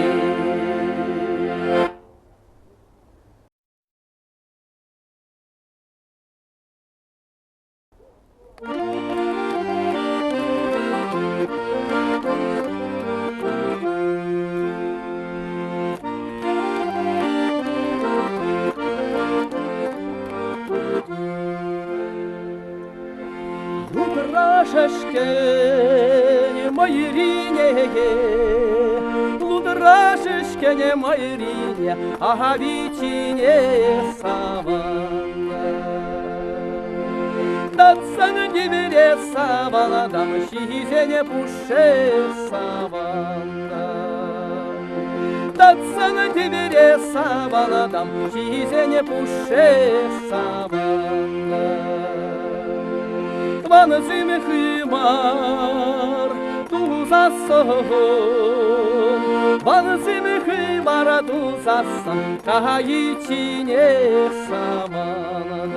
Speaker 1: Лутрашӗшкен мӑйрине, лутрашӗшкен мӑйрине, Ахавичине савӑнтӑм. Татсан тивӗре савӑнтӑм, ҫисене пушшех савӑнтӑм. Татсан тивӗре савӑнтӑм, ҫисене пушшех савӑнтӑм. Тӑвансем хымар тусассӑн, Тӑвансем хымар тусассӑн, Кайиччине савӑнтӑм.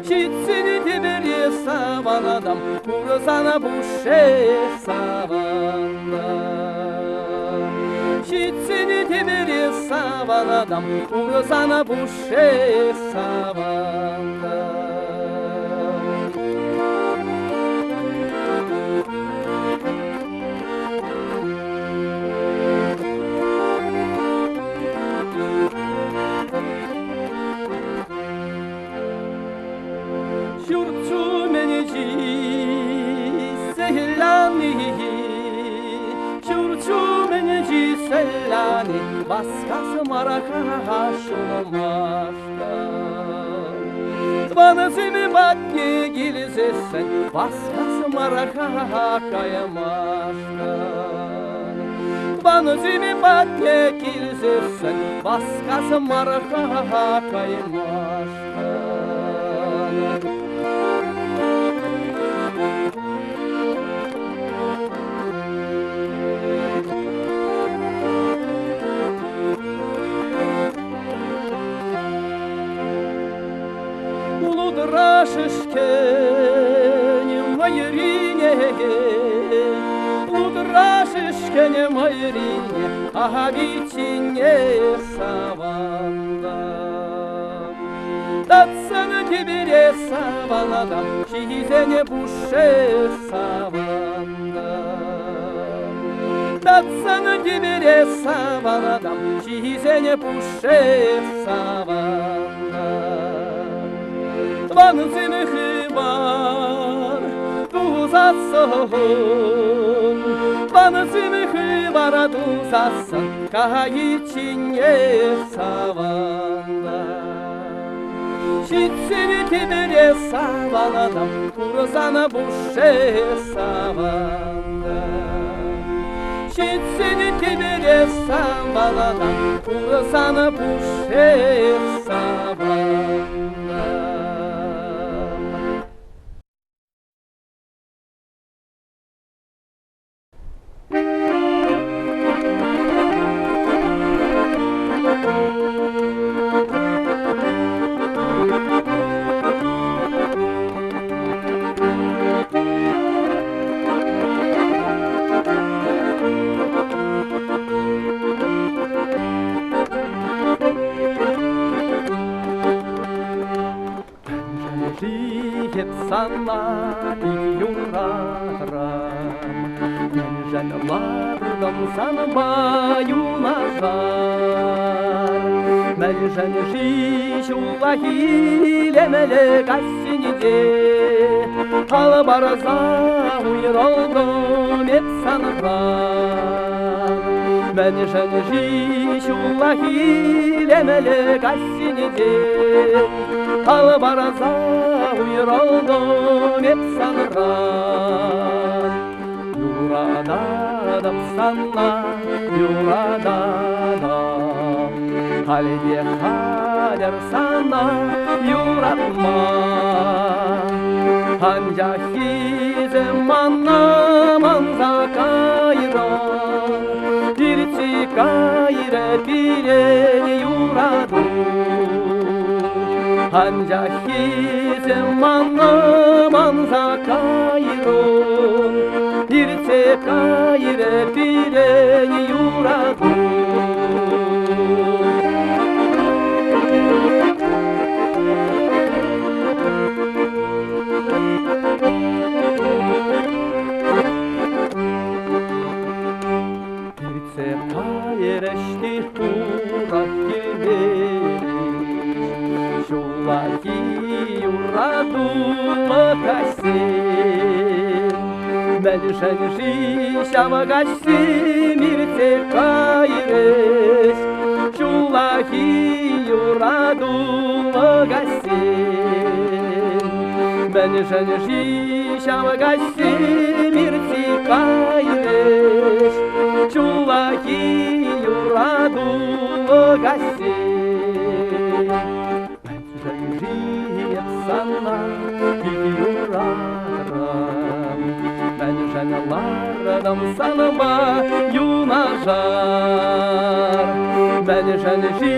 Speaker 1: Ҫитсен тепӗре савӑнтӑм, Курсан пушшех савӑнтӑм. Ҫитсен тепӗре савӑнтӑм, Курсан пушшех савӑнтӑм. Ҫурт ҫумӗнчи селяни, ҫурт ҫумӗнчи селяни васкас мар-ха ҫулмашкӑн. Тӑвансем патне килсессӗн васкас мар-ха каймашкӑн. Тӑвансем патне килсессӗн васкас мар-ха каймашкӑн. Лутрашӗшкен мӑйрине, лутрашӗшкен мӑйрине, Ахавиччине савантӑм. Татсан тӳпере савалатам, ҫисене пушшех савантӑм. Татсан тӳпере савалатам, ҫисене пушшех савантӑм. Тӑвансем хыпар тусассӑн, тӑвансем хыпар тусассӑн, кайиччине савантӑм. Ҫитсен тӳпере савӑнтӑм, курсан пушшех савӑнтӑм. Ҫитсен тӳпере савӑнтӑм, курсан пушшех савӑнтӑм. Мӗншӗн-ши сана пит юратрӑм? Мӗншӗн лартӑм санпа юнашар? Мӗншӗн-ши ҫуллахи илемлӗ каҫсенче Ал парса уйрӑлтӑм эп санран? Мӗншӗн-ши ҫуллахи илемлӗ каҫсенче Ал парса уйрӑлтӑм эп санран? Юрататӑп сана, юрататӑп, Халь те хатӗр сана юратма. Анчах эсӗ мана манса кайрӑн, Иртсе кайрӗ пирӗн юрату. Анчах эсӗ мана манса кайрӑн, Иртсе кайрӗ пирӗн юрату. Иртсе кайрӗҫ те хурах килмерӗҫ, Ҫуллахи юрату. юратуллӑ каҫсем. Мӗншӗн-ши ҫав каҫсем иртсе кайрӗҫ? Ҫуллахи юратуллӑ каҫсем. Мӗншӗн-ши ҫав каҫсем иртсе кайрӗҫ? Ҫуллахи юратуллӑ каҫсем. Мӗншӗн-ши эп сана пит юратрӑм? Мӗншӗн лартӑм санпа юнашар? Мӗншӗн-ши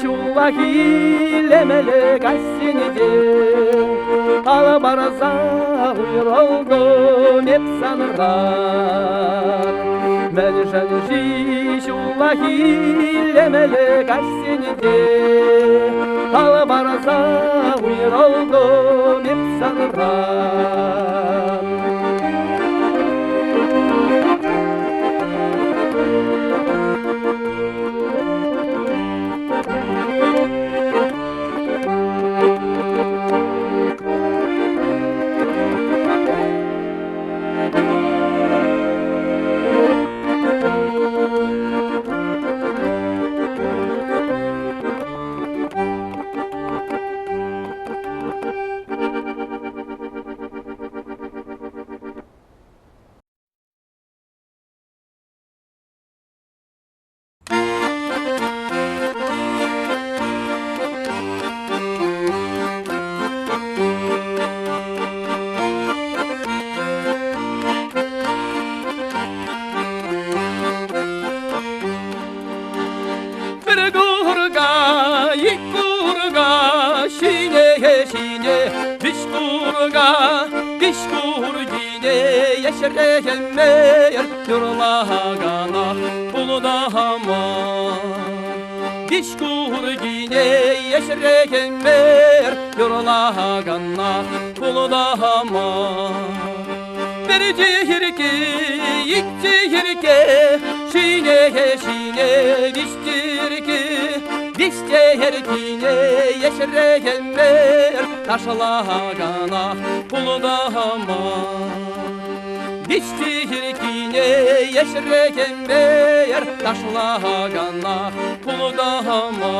Speaker 1: ҫуллахи илемлӗ каҫсенче алӑ парса уйрӑлтӑм эп санран? Мӗншӗн-ши ҫуллахи илемлӗ каҫсенче алӑ парса уйрӑлтӑм эп санран? Пӗр курка, ик курка, ҫине-ҫине, виҫ курка, виҫ куркине ӗҫрехӗмер юрлакана пултама. Виҫ куркине ӗҫрехӗмер юрлакана пултама. Пӗр чехирке, ик чехирке, ҫине-ҫине виҫ чирки, виҫ чехиркине ӗҫрехӗмер ташлакана пултама. Виҫ чехиркине ӗҫрехӗмер ташлакана пултама.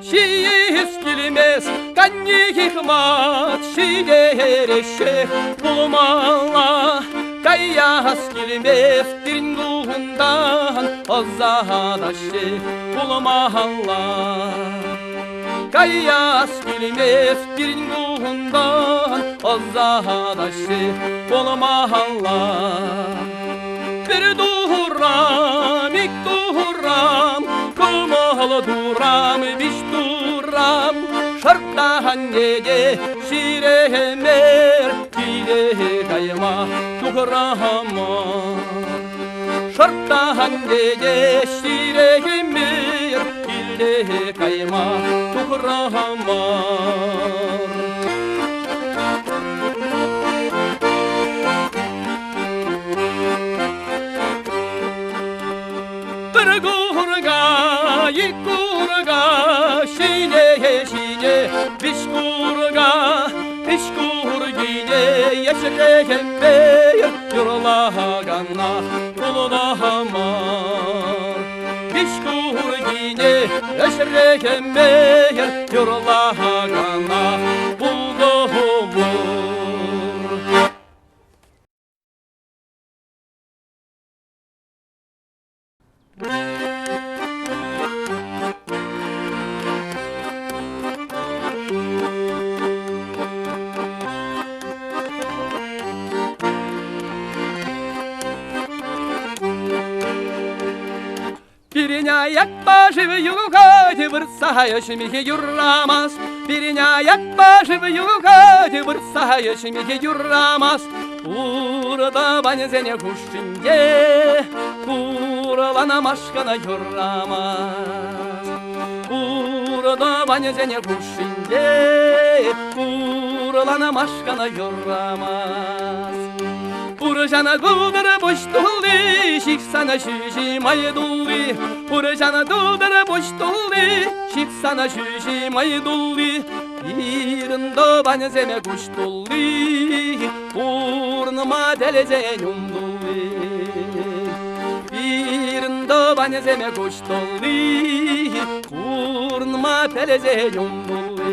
Speaker 1: Ҫиес килмест, каннихих мат ҫитереҫҫех пулмалла. Каяс килмест пирӗн кунтан, ӑсатаҫҫех пулмалла. Каяс килмест пирӗн кунтан, ӑсатаҫҫех пулмалла. Пӗр турам, ик турам, кӑмӑл турам, виҫ турам, шӑрттанне те ҫиремер, киле кайма тухрама. Шӑрттанне те ҫиремер, киле кайма тухрама. Пӗр курка, ик курка, ҫине-ҫине виҫ курка, виҫ куркине ӗҫрехӗмпе юрлакана пултамар. Виҫ куркине ӗҫрехӗмпе юрлакана пултӑмӑр. Пирӗн аякпа шыв юхать, выртса ӗҫмехе юрамасть. Пирӗн аякпа шыв юхать, выртса ӗҫмехе юрамасть. Турӑ тӑванӗсене хушшинче Турӑланамашкӑна юрамасть. Турӑ тӑванӗсене хушшинче Турӑланамашкӑна юрамасть. Пурӑҫана тултӑр пуҫ тулли, ҫыхсана ҫӳҫи май тулли. Пурӑҫана тултӑр пуҫ тулли, ҫыхсана ҫӳҫи май тулли. Пирӗн тӑванӗсене куҫ тулли, пурнӑма тӗлесен ум тулли. Пирӗн тӑванӗсене куҫ тулли, курнӑма тӗлесен ум тулли.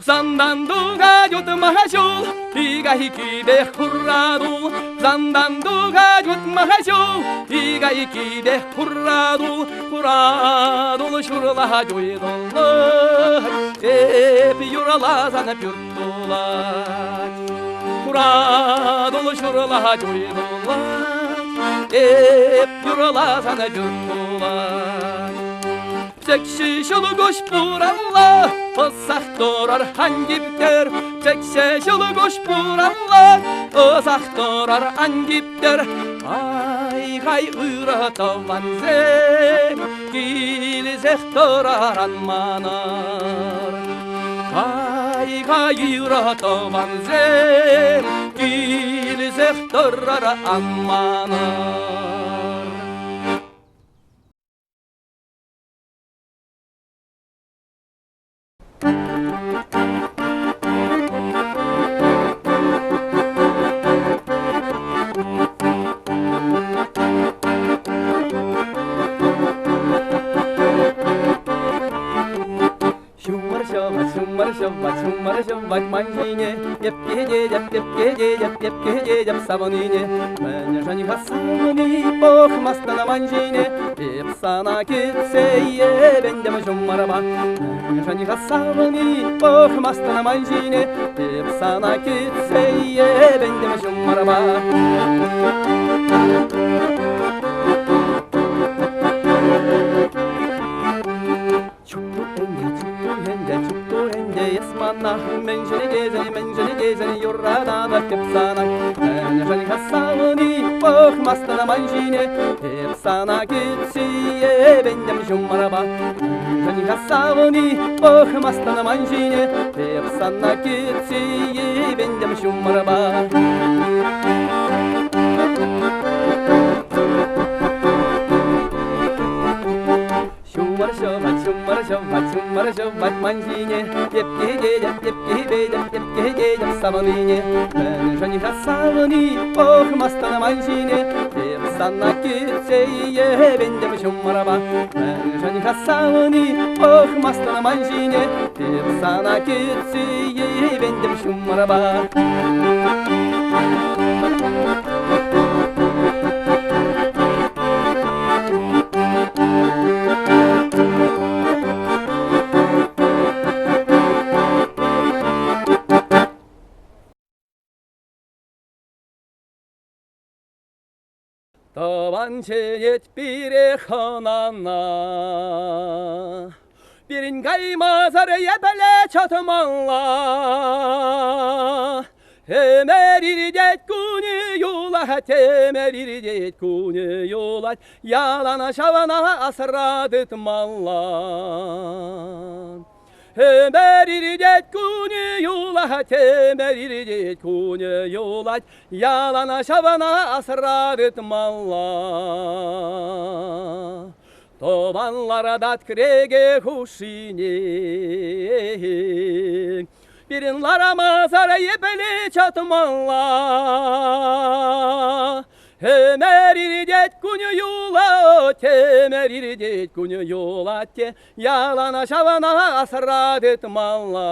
Speaker 1: Хусантан тухать утма ҫул, икӗ хура тул. Хусантан тухать утма ҫул, икӗ хура тул. Хура тул ҫурлать уй тулать, эп юрласан пӳрт тулать. Хура тул ҫурлать уй тулать, эп юрласан пӳрт тулать. Пӗчӗкҫӗ ҫӑлкуҫ пуралла, пӑсах тӑрар ан типтер. Пӗчӗкҫӗ ҫӑлкуҫ пуралла, ӑсах тӑрар ан типтер. Ай-хай ырӑ тӑвансем, килсех тӑрар ан манӑр. Ай-хай ырӑ тӑвансем, килсех тӑрар ан манӑр. Ҫумӑр ҫӑвать, ҫумӑр ҫӑвать, ҫумӑр ҫӑвать ман ҫине. Эп кӗтетӗп, эп кӗтетӗп, эп кӗтетӗп савнине. Мӗншӗн-ха савни пӑхмастӑн ман ҫине? Эп сана кӗтсе йӗпентӗм ҫумӑрпа. Мӗншӗн-ха савни пӑхмастӑн ман ҫине? Эп сана кӗтсе йӗпентӗм ҫумӑрпа. Чупту ӗнтӗ, чупту ӗнтӗ, чупту ӗнтӗ эс мана. Мӗншӗн тесен, мӗншӗн тесен юрататӑп эп сана. Мӗншӗн-ха савни пӑхмастӑн ман ҫине? Эп сана кӗтсе ӗпентӗм ҫумӑрпа. Мӗншӗн-ха савни пӑхмастӑн ман ҫине? Эп сана кӗтсе ӗпентӗм ҫумӑрпа. Ҫумӑр ҫӑвать, ҫумӑр ҫӑвать, ҫумӑр ҫӑвать ман ҫине. Эп кӗтетӗп, эп кӗтетӗп, эп кӗтетӗп савнине. Мӗншӗн-ха савни пӑхмастӑн ман ҫине? Эп сана кӗтсе йӗпентӗм ҫумӑрпа. Мӗншӗн-ха савни пӑхмастӑн ман ҫине? Эп сана кӗтсе йӗпентӗм ҫумӑрпа. Тӑван чӗнет пире хӑнана. Пирӗн каймасӑр епле чӑтмалла? Ӗмӗр иртет кунӗ юлать, ӗмӗр иртет кунӗ юлать, ялан ҫавна асра тытмалла. Ӗмӗр иртет кунӗ юлать, ӗмӗр иртет кунӗ юлать, ялан ҫавна асра тытмалла. Тӑван ларатать кӗреке хушшине. Пирӗн ларамасӑр епле чӑтмалла? Ӗмӗр иртет кунӗ юлать, ӗмӗр иртет кунӗ юлать те, ялан ҫавна асра тытмалла.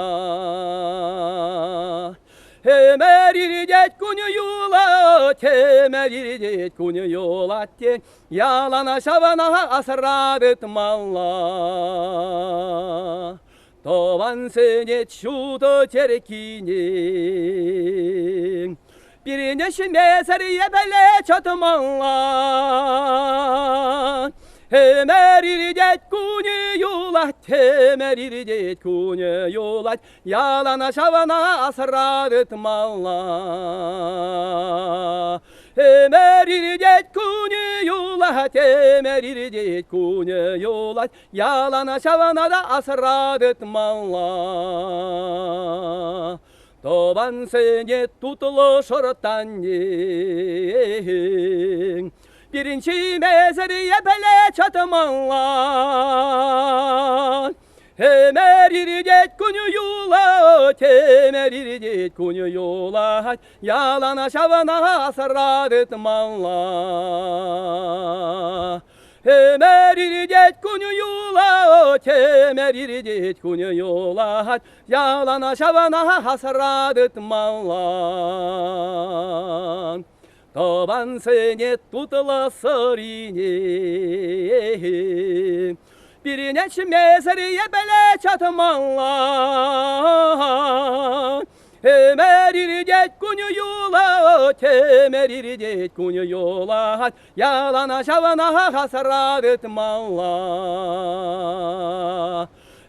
Speaker 1: Ӗмӗр иртет кунӗ юлать, ӗмӗр иртет кунӗ юлать те, ялан ҫавна асра тытмалла. Тӑвансене ҫутӑ черккине Пирӗн ӗҫмесӗр епле чӑтмалла? Ӗмӗр иртет кунӗ юлать, ӗмӗр иртет кунӗ юлать, ялан ҫавна асра тытмалла. Ӗмӗр иртет кунӗ юлать. юлать, ӗмӗр иртет, кунӗ юлать, ялана ҫавна та асра тытмалла. Тӑвансене тутлӑ шӑрттанне пирӗн ҫимесӗр епле чӑтмалла? Ӗмӗр иртет, кунӗ юлать, ӗмӗр иртет, кунӗ юлать, ялана ҫавна асра тытмалла. Ӗмӗр иртет, кунӗ юлать, ӗмӗр иртет, кунӗ юлать, ялана ҫавна асра тытмалла. Тӑвансене тутлӑ сӑрине пирӗн ӗҫмесӗр епле чӑтмалла? Ӗмӗр иртет, кунӗ юлать, ӗмӗр иртет, кунӗ юлать, ялана ҫавна асра тытмалла.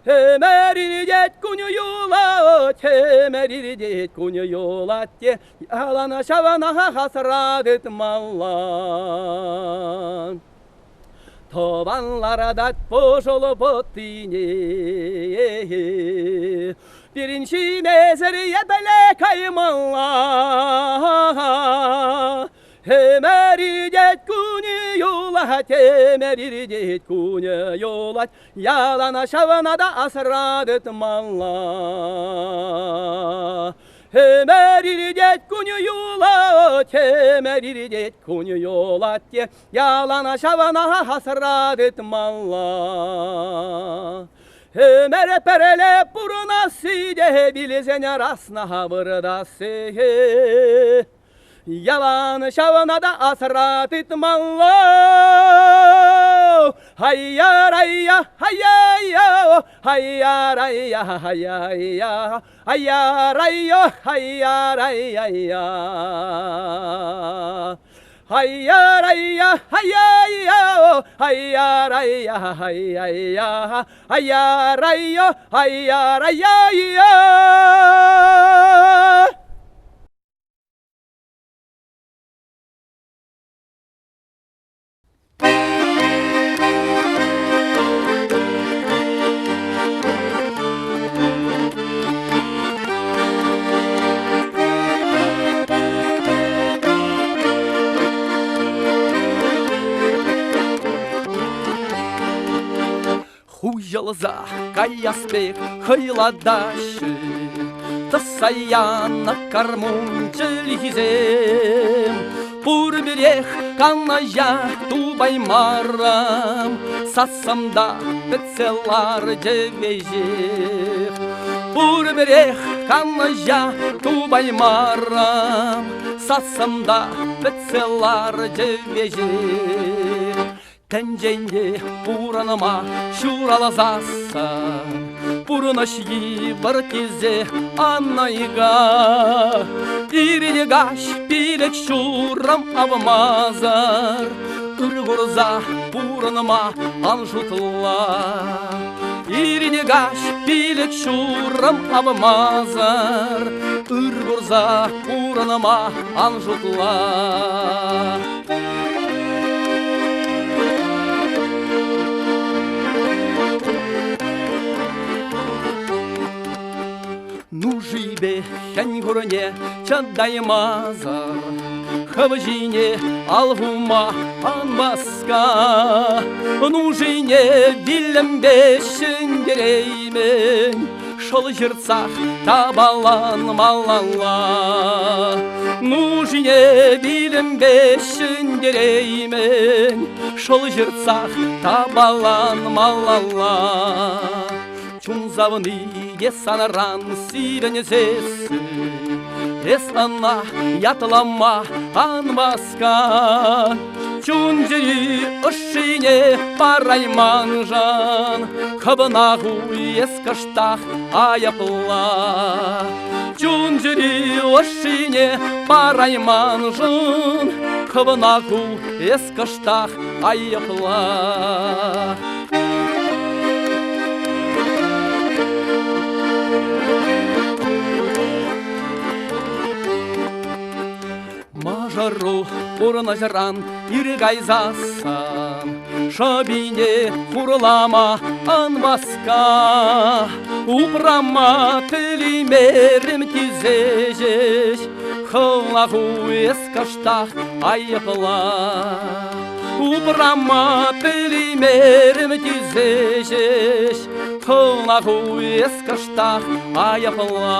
Speaker 1: Ӗмӗр иртет, кунӗ юлать, ӗмӗр иртет, кунӗ юлать те, ялана ҫавна асра тытмалла. Тӑван ларатать пӑшӑл пӑттине, пирӗн ҫимесӗр епле каймалла? Ӗмӗр иртет, кунӗ юлать, ӗмӗр иртет, кунӗ юлать, ялана ҫавна та асра тытмалла. Ӗмӗр иртет, кунӗ юлать, ӗмӗр иртет, кунӗ юлать те, ялана ҫавна асра тытмалла. Ӗмӗр пӗрле пурӑнасси те вилсен расна выртасси. Ялан ҫавна та асра тытмалла. Ай-я-рай-я, ай-я-я, ай-я-рай-я, ай-я-я, ай-я-рай-я, ай-я-рай-я-я. Ай-я-рай-я, ай-я-я, ай-я-рай-я, ай-я-я, ай-я-рай-я, ай-я-рай-я-я. Хуҫӑлса каяс пек хӑйлатаҫҫӗ Тӑсса янӑ кармун чӗлхисем. Пурпӗрех канӑҫа тупаймарӑм, Сассӑм та пӗтсе ларчӗ веҫех. Пурпӗрех канӑҫа тупаймарӑм, Сассӑм та пӗтсе ларчӗ веҫех. Тӗнчене пурӑнма ҫуралсассӑн пурнӑҫ йывӑр тесе ан ыйга. Ир-каҫ пилӗк ҫурӑм авмасӑр ыр курса пурӑнма ан шутла. Ир-каҫ пилӗк ҫурӑм авмасӑр ыр курса пурӑнма ан шутла. Нушипе хӗн-хурне чӑтаймасӑр хӑв ҫине ал хума ан васка. Нушине вилӗмпе ҫӗнтереймӗн, шӑл ҫыртсах тапалан малалла. Нушине вилӗмпе ҫӗнтереймӗн, шӑл ҫыртсах тапалан малалла. Чун савни те санран сивӗнсессӗн, эс ӑна ятлама ан васка. Чун-чӗри ӑшшине парайманшӑн хӑвна ху эс кӑштах айӑпла. Чун-чӗри ӑшшине парайманшӑн хӑвна ху эс кӑштах айӑпла. Мӑшӑру пурнӑҫран ир кайсассӑн шӑпине хурлама ан васка. Упрама пӗлеймерӗм тесе ҫеҫ хӑвна ху эс кӑштах айӑпла. Упрама пӗлеймерӗм тесе ҫеҫ хӑвна ху эс кӑштах айӑпла.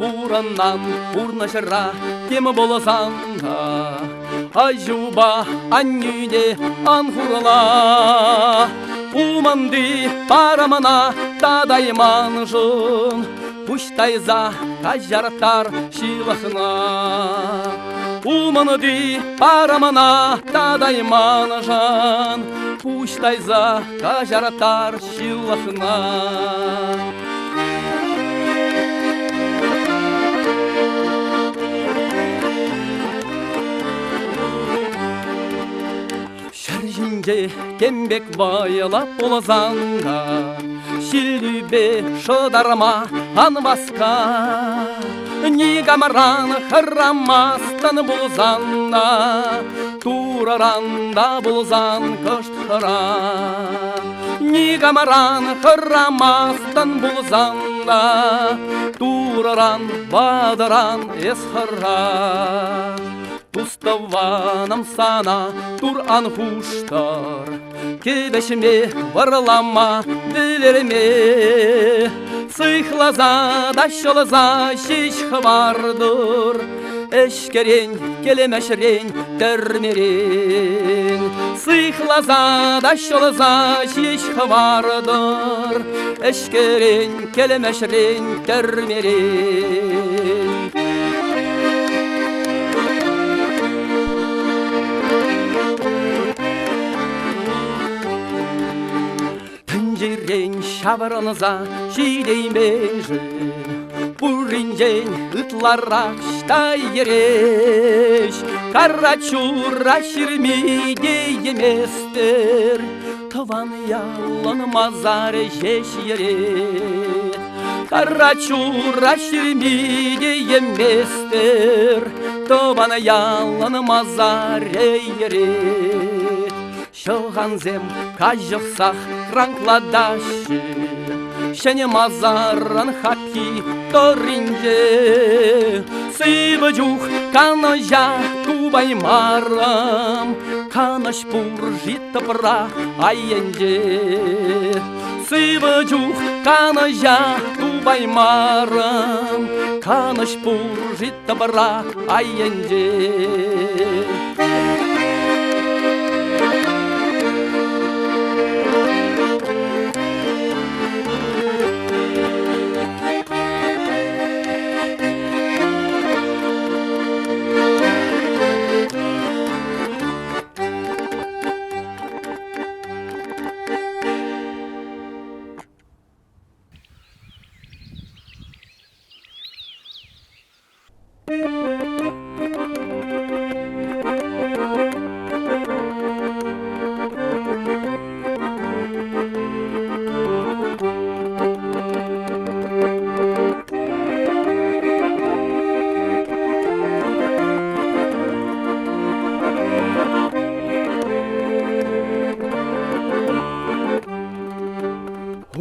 Speaker 1: Пурӑнан пурнӑҫра тем пулсан та аҫупа аннӳне ан хурла. Умӑнти парӑмна татайманшӑн пуҫ тайса каҫарттар ҫылӑхна. Умӑнти парӑмна татайманшӑн пуҫ тайса каҫарттар ҫылӑхна. Ҫӗр ҫинче тем пек вӑйлӑ пулсан та ҫиллӳпе шӑтарма ан васка. Никамран хӑрамастӑн пулсан та Турӑран та пулсан кӑшт хӑра. Никамран хӑрамастӑн пулсан та Турӑран, ватӑран эс хӑра. Тус-тӑванӑм сана тур ан хуштӑр, Кӗвӗҫме, вӑрлама, вӗлерме. Сыхласа та ҫӑлса ҫеҫ хӑвартӑр, Ӗҫкӗрен, кӗлмӗҫрен, тӗрмерен. Сыхласа та ҫӑлса ҫеҫ хӑвартӑр, Ӗҫкӗрен, кӗлмӗҫрен, тӗрмерен. Тӗнчерен ҫаврӑнса ҫитеймен-ши? Пуринчен ытларах ӑҫта йӗрӗҫ? Карачура ҫырми теейместӗр, Тӑван ялӑн масарӗ ҫеҫ йӗрет. Карачура ҫырми теейместӗр, Тӑван ялӑн масарӗ йӗрет. Ҫӑхансем каҫӑхсах кранклатаҫҫӗ, Ҫӗнӗ масарӑн хапхи тӑрринче. Сывӑ чух канӑҫа тупаймарӑм, Канӑҫ пур-ши тӑпра айӗнче? Сывӑ чух канӑҫа тупаймарӑм, Канӑҫ пур-ши тӑпра айӗнче?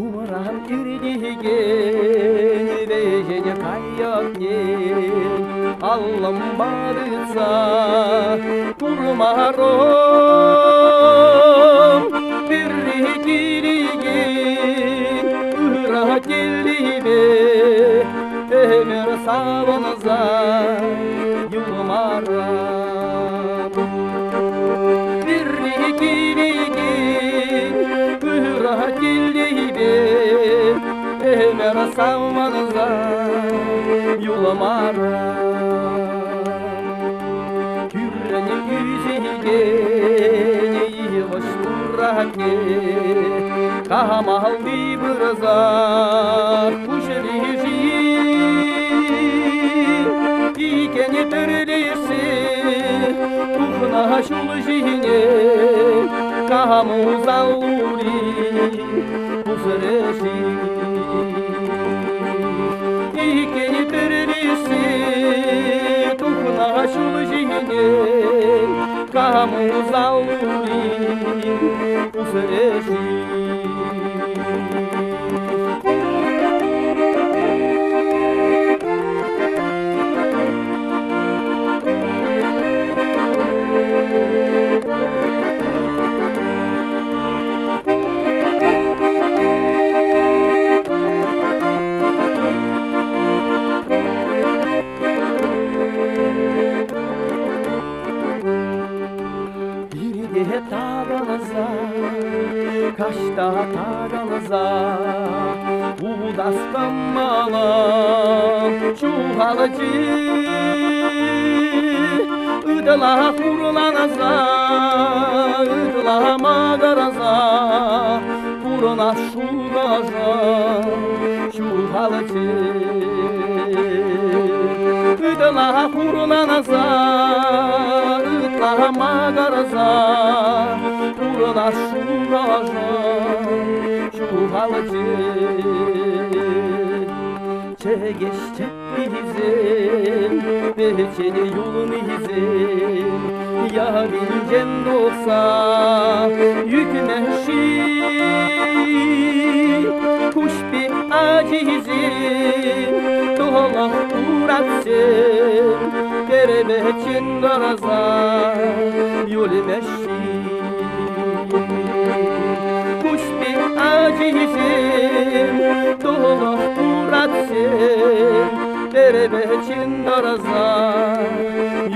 Speaker 1: Умран иртекен вӗҫен кайӑкне аллӑмпа тытса курмарӑм. Пирри килекен ырӑ тӗллеве ӗмӗр савӑнса юлмарӑм. Пирри килекен ырӑ тӗллеве ӗмӗр савӑнса юлмарӑм. Тӳррӗн ӳсекен йывӑҫ туратне камалли вырӑса куҫри-ши? Икӗн пӗрлешсе тухнӑ ҫул ҫине кам усал ури пусрӗ-ши? Икӗн пӗрлешсе тухнӑ ҫул ҫине кам усал ури усрӗ-ши? Пире такӑнса, каҫта такӑнса, утас кӑмӑлӑм ҫухалчӗ. Ытла хурланса, ытла макӑрса, пурӑнас шухӑшӑм ҫухалчӗ. Ытла хурланса, ытла макӑрса, пурӑнас шухӑшӑм ҫухалчӗ. Чӗкеҫ чӗпписем, пӗччен юлнисем, ялӗнчен тухса ӳкнӗ-ши? Куҫ пек ачисем, тӑлӑх туратсем, пӗр-пӗччен тӑрса юлмӗҫ-ши? Куҫ пек ачисем, тӑлӑх туратсем, пӗр-пӗччен тӑрса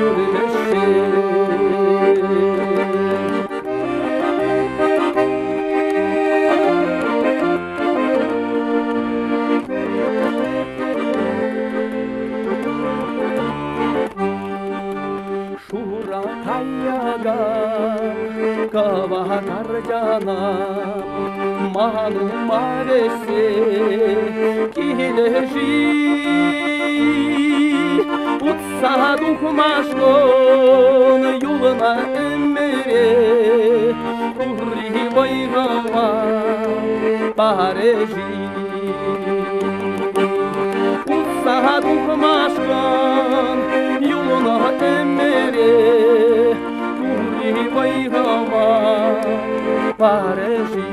Speaker 1: юлмӗҫ-ши? Шура каяга кӑвакарчана ман ума вӗҫсе килӗ-ши? Утса тухмашкӑн юлнӑ ӗмӗре Турри вӑй-хӑва парӗ-ши? Утса тухмашкӑн юлнӑ ӗмӗре Турри вӑй-хӑва парӗ-ши?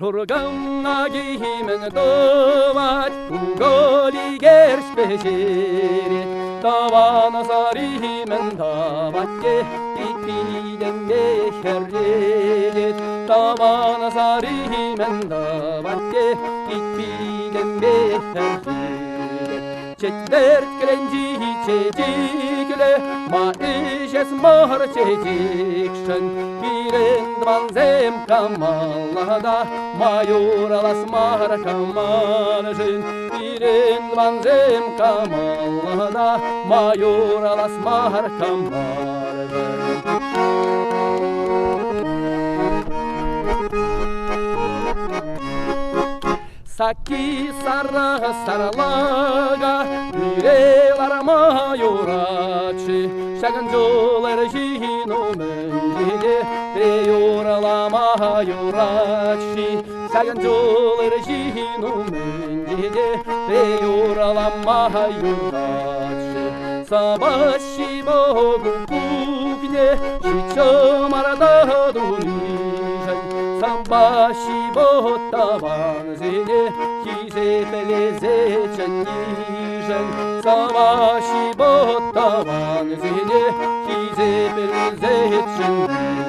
Speaker 1: Шуркана кимен тӑвать, кукӑль икерчпе ҫиет. Тӑван сари-мӗн тӑвать те пит-питӗмпе хӗрретет. Тӑван сари-мӗн тӑвать те пит-питӗмпе хӗрретет. Четвӗрт кӗленчи чечеклӗ, ма ӗҫес мар чечекшӗн. Пирӗн тӑвансем кӑмӑллӑ та, ма юралас мар кӑмӑлшӑн. Пирӗн тӑвансем кӑмӑллӑ та, ма юралас мар кӑмӑлшӑн. Сакки сарра сарлака, пире ларма юратчӗ. Ҫакӑн чул ҫын умӗнче те пире юрлама юратчӗ. Ҫакӑн чул ҫын умӗнче те пире юрлама юратчӗ. Сапаҫҫи Богу кухне, ҫиччӗмарта тунишӗн. Сапаҫҫи тӑвансене хисеплесе чӗннишӗн. Сапаҫҫи тӑвансене хисеплесе чӗннишӗн.